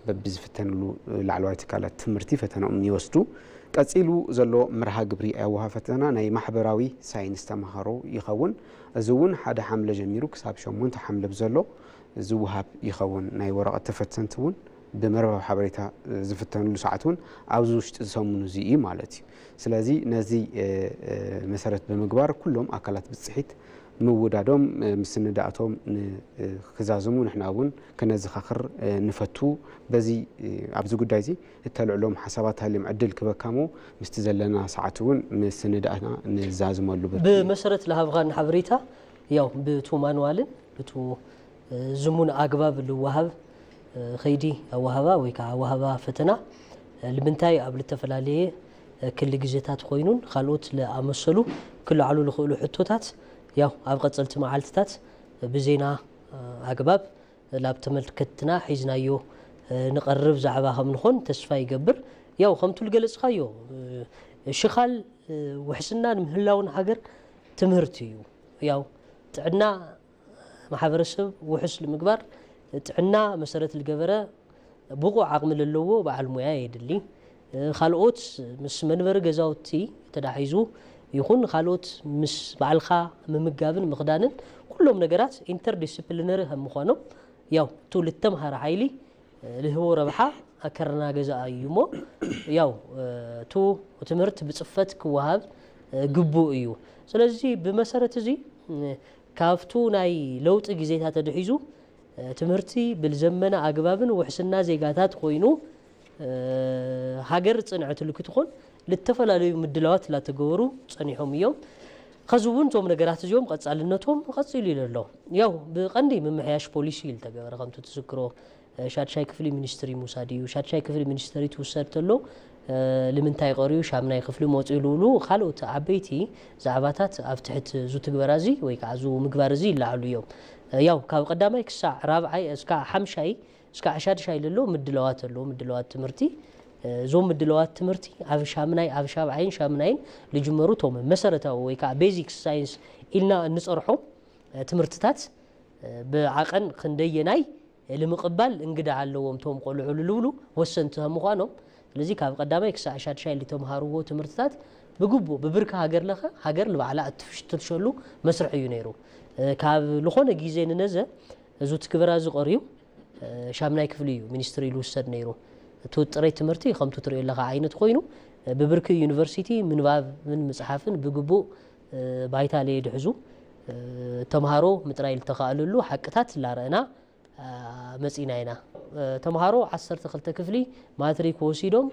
በብዝፍተንሉ ላዕለዋይ ትካላት ትምህርቲ ፈተንኦም ይወስዱ። ቀጺሉ ዘሎ መርሃ ግብሪ ኣወሃ ፈተና ናይ ማሕበራዊ ሳይንስ ተምሃሮ ይኸውን። እዚ እውን ሓደ ሓምለ ጀሚሩ ክሳብ ሸሞንተ ሓምለ ብዘሎ ዝወሃብ ይኸውን። ናይ ወረቐት ተፈተንቲ እውን ብመርበብ ሓበሬታ ዝፍተንሉ ሰዓት እውን ኣብዚ ውሽጢ ዝሰሙን እዚ እዩ ማለት እዩ። ስለዚ ነዚ መሰረት ብምግባር ኩሎም ኣካላት ብፅሒት ምውዳዶም ምስንዳእቶም ክዛዝሙ ንሕና እውን ከነዘኻኽር ንፈቱ። በዚ ኣብዚ ጉዳይ እዚ እተልዕሎም ሓሳባት ሃልዮም ዕድል ክበካሞ ምስቲ ዘለና ሰዓት እውን ምስንዳእና ንዛዝመሉ ብርኪ እዩ። ብመሰረት ለሃብኻን ሓበሬታ ያው ብቱ ማንዋልን ብቱ ዝሙን ኣግባብ ልወሃብ ከይዲ ኣወሃባ ወይ ከዓ ኣወሃባ ፈተና ልምንታይ ኣብ ልተፈላለየ ክሊ ግዜታት ኮይኑን ካልኦት ለኣመሰሉ ክለዓሉ ልኽእሉ ሕቶታት ያው ኣብ ቀፀልቲ መዓልትታት ብዜና ኣግባብ ላብ ተመልከትና ሒዝናዮ ንቐርብ ዛዕባ ከም ንኾን ተስፋ ይገብር። ያው ከምቱ ልገለፅካዮ ሽኻል ውሕስና ንምህላውን ሃገር ትምህርቲ እዩ። ያው ጥዕና ማሕበረሰብ ውሕስ ንምግባር ጥዕና መሰረት ልገበረ ብቑዕ ዓቕሚ ለለዎ በዓል ሙያ የድሊ። ካልኦት ምስ መንበሪ ገዛውቲ ተዳሒዙ ይኹን ካልኦት ምስ ባዕልኻ ምምጋብን ምኽዳንን ኩሎም ነገራት ኢንተርዲስፕሊነሪ ከም ምዃኖም ያው እቱ ልተምሃረ ሓይሊ ልህቦ ረብሓ ኣከረና ገዛ እዩ እሞ ያው እቱ ትምህርት ብፅፈት ክወሃብ ግቡእ እዩ። ስለዚ ብመሰረት እዚ ካብቱ ናይ ለውጢ ግዜታት ተድሒዙ ትምህርቲ ብልዘመነ ኣግባብን ውሕስና ዜጋታት ኮይኑ ሃገር ፅንዕት ልክትኾን ልተፈላለዩ ምድላዋት ላተገበሩ ፀኒሖም እዮም። ከዚ እውን እቶም ነገራት እዚኦም ቀፃልነቶም ቀፂሉ ኢሉ ኣሎ። ያው ብቐንዲ ምምሕያሽ ፖሊሲ እዩ ልተገበረ ከምቲ ትዝክሮ ሻድሻይ ክፍሊ ሚኒስትሪ ምውሳድ እዩ። ሻድሻይ ክፍሊ ሚኒስትሪ ትውሰድ ተሎ ልምንታይ ቀርዩ ሻምናይ ክፍሊ መፅኡ ልብሉ ካልኦት ዓበይቲ ዛዕባታት ኣብ ትሕት ዙ ትግበራ እዚ ወይ ከዓ ዙ ምግባር እዚ ይለዓሉ እዮም። ያው ካብ ቀዳማይ ክሳዕ ራብዓይ እስካ ሓምሻይ እስካ ሻድሻይ ለሎ ምድለዋት ኣሎ ምድለዋት ትምህርቲ እዞም ምድለዋት ትምህርቲ ኣብ ሻምናይ ኣብ ሻብዓይን ሻምናይን ልጅመሩ እቶም መሰረታዊ ወይ ከዓ ቤዚክ ሳይንስ ኢልና እንፀርሖም ትምህርትታት ብዓቐን ክንደየናይ ንምቕባል እንግዳ ኣለዎም እቶም ቆልዑ ልብሉ ወሰንቲ ከም ምዃኖም ስለዚ ካብ ቀዳማይ ክሳዕ ሻድሻይ ልተምሃርዎ ትምህርትታት ብግቡእ ብብርኪ ሃገር ለኸ ሃገር ልባዕላ እትፍትሸሉ መስርሕ እዩ ነይሩ። ካብ ልኾነ ግዜ ንነዘ እዙ ትግበራ ዝቐርዩ ሻምናይ ክፍሊ እዩ ሚኒስትሪ ኢሉ ውሰድ ነይሩ። እቲ ጥረይ ትምህርቲ ከምቱ ትሪኦ ኣለኻ ዓይነት ኮይኑ ብብርኪ ዩኒቨርሲቲ ምንባብን ምፅሓፍን ብግቡእ ባይታ ለየድሕዙ ተምሃሮ ምጥራይ ልተኻእለሉ ሓቅታት ላረእና መፂና ኢና። ተምሃሮ ዓሰርተ ክልተ ክፍሊ ማትሪክ ወሲዶም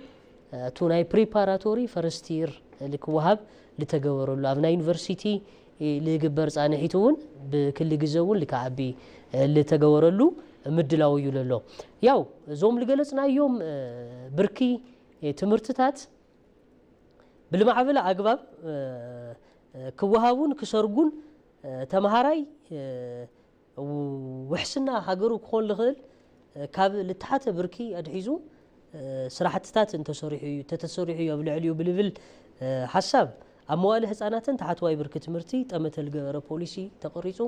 እቱ ናይ ፕሪፓራቶሪ ፈርስት ይር ልክወሃብ ልተገበረሉ ኣብ ናይ ዩኒቨርሲቲ ልግበር ፃንሒት እውን ብክሊ ግዘ እውን ልከዓቢ ልተገበረሉ ምድላው እዩ ለሎ። ያው እዞም ልገለፅናዮም ብርኪ ትምህርትታት ብልማዕበለ ኣግባብ ክወሃቡን ክሰርጉን ተምሃራይ ውሕስና ሃገሩ ክኾን ልኽእል ካብ ልተሓተ ብርኪ ኣድሒዙ ስራሕትታት እንተሰሪሑ እዩ ተተሰሪሑ እዩ ኣብ ልዕሊኡ ብልብል ሓሳብ ኣብ መዋእለ ህፃናትን ተሓትዋይ ብርኪ ትምህርቲ ጠመተ ልገበረ ፖሊሲ ተቐሪፁ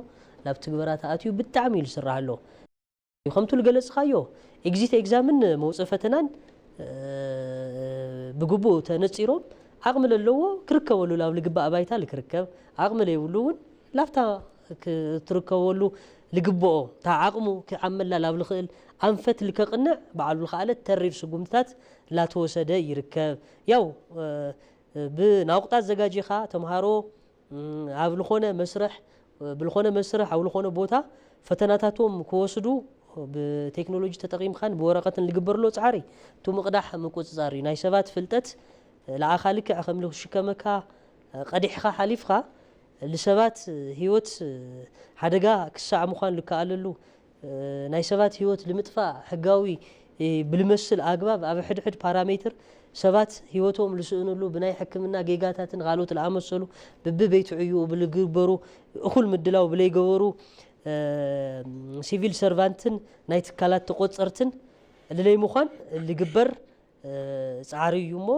ናብ ትግበራ ተኣትዩ ብጣዕሚ እዩ ዝስራሕ ኣሎ። ከምቱ ልገለፅኻዮ ኤግዚት ኤግዛምን መውፅኢ ፈተናን ብግቡእ ተነፂሮም ዓቕሚ ለለዎ ክርከበሉ ላብ ልግባእ ባይታ ልክርከብ ዓቕሚ ለይብሉ እውን ላብታ ክትርከበሉ ልግብኦ እታ ዓቕሙ ክዓመላ ላብ ልኽእል ኣንፈት ልከቕንዕ ባዕሉ ልኸኣለ ተሪር ስጉምትታት ላተወሰደ ይርከብ። ያው ብናቑጣ ኣዘጋጂኻ ተምሃሮ ኣብ ልኾነ መስርሕ ብልኾነ መስርሕ ኣብ ልኾነ ቦታ ፈተናታቶም ክወስዱ ብቴክኖሎጂ ተጠቒምካን ብወረቐትን ልግበር ኣሎ ፃዕሪ እቱ ምቕዳሕ ምቁፅፃር እዩ። ናይ ሰባት ፍልጠት ለኣኻ ልክዕ ከም ልሽከመካ ቀዲሕኻ ሓሊፍካ ልሰባት ህይወት ሓደጋ ክሳዕ ምዃን ልከኣለሉ ናይ ሰባት ህይወት ልምጥፋእ ሕጋዊ ብልመስል ኣግባብ ኣብ ሕድሕድ ፓራሜትር ሰባት ህይወቶም ልስእንሉ ብናይ ሕክምና ጌጋታትን ካልኦት ልኣመሰሉ ብቢ ቤት ዕዩኡ ብልግበሩ እኹል ምድላው ብለይገበሩ ሲቪል ሰርቫንትን ናይ ትካላት ተቆፀርትን ልለይ ምዃን ልግበር ፃዕሪ እዩ እሞ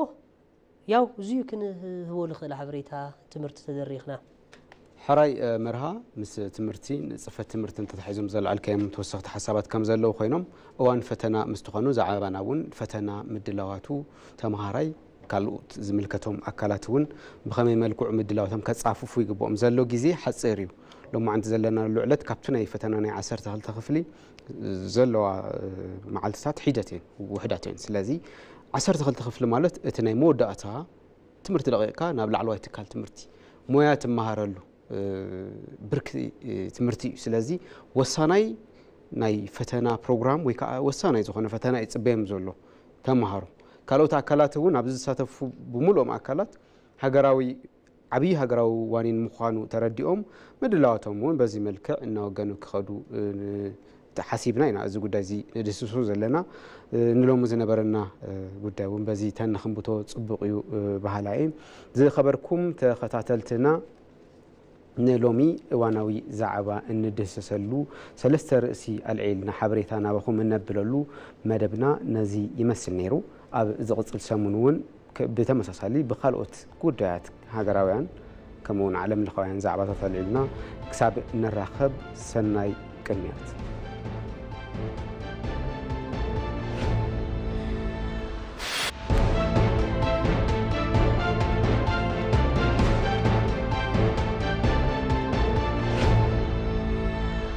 ያው እዚዩ ክንህቦ ልኽእል ሓበሬታ ትምህርቲ ተደሪኽና። ሕራይ መርሃ ምስ ትምህርቲ ንፅፈት ትምህርቲ እንተተሒዞም ዘልዓልካዮም ተወሰኽቲ ሓሳባት ከም ዘለዉ ኮይኖም እዋን ፈተና ምስ ትኾኑ ዛዕባና እውን ፈተና ምድላዋቱ ተምሃራይ ካልኦት ዝምልከቶም ኣካላት እውን ብኸመይ መልክዑ ምድላውቶም ከጻፍፉ ይግብኦም። ዘሎ ግዜ ሓጺር እዩ። ሎማዓንቲ ዘለናሉ ዕለት ካብቲ ናይ ፈተና ናይ ዓሰርተ ክልተ ክፍሊ ዘለዋ መዓልትታት ሒደት እየን፣ ውሕዳት እየን። ስለዚ ዓሰርተ ክልተ ክፍሊ ማለት እቲ ናይ መወዳእታ ትምህርቲ ለቒቕካ ናብ ላዕለዋይ ትካል ትምህርቲ ሞያ ትመሃረሉ ብርኪ ትምህርቲ እዩ። ስለዚ ወሳናይ ናይ ፈተና ፕሮግራም ወይ ከዓ ወሳናይ ዝኾነ ፈተና ይፅበዮም ዘሎ ተምሃሮ። ካልኦት ኣካላት እውን ኣብዚ ዝሳተፉ ብምሉኦም ኣካላት ሃገራዊ ዓብዪ ሃገራዊ ዋኒን ምዃኑ ተረዲኦም ምድላዋቶም እውን በዚ መልክዕ እናወገኑ ክኸዱ ተሓሲብና ኢና እዚ ጉዳይ እዚ ንድህስሶ ዘለና። ንሎሚ ዝነበረና ጉዳይ እውን በዚ ተንኽንብቶ ፅቡቕ እዩ በሃላይ። ዝኸበርኩም ተኸታተልትና ንሎሚ እዋናዊ ዛዕባ እንድህሰሰሉ ሰለስተ ርእሲ ኣልዒልና ሓበሬታ ናባኹም እነብለሉ መደብና ነዚ ይመስል ነይሩ። ኣብ ዝቕፅል ሰሙን እውን ብተመሳሳሊ ብካልኦት ጉዳያት ሃገራውያን ከምኡውን ዓለም ለኻውያን ዛዕባታት ኣልዒልና ክሳብ ንራኸብ ሰናይ ቅንያት።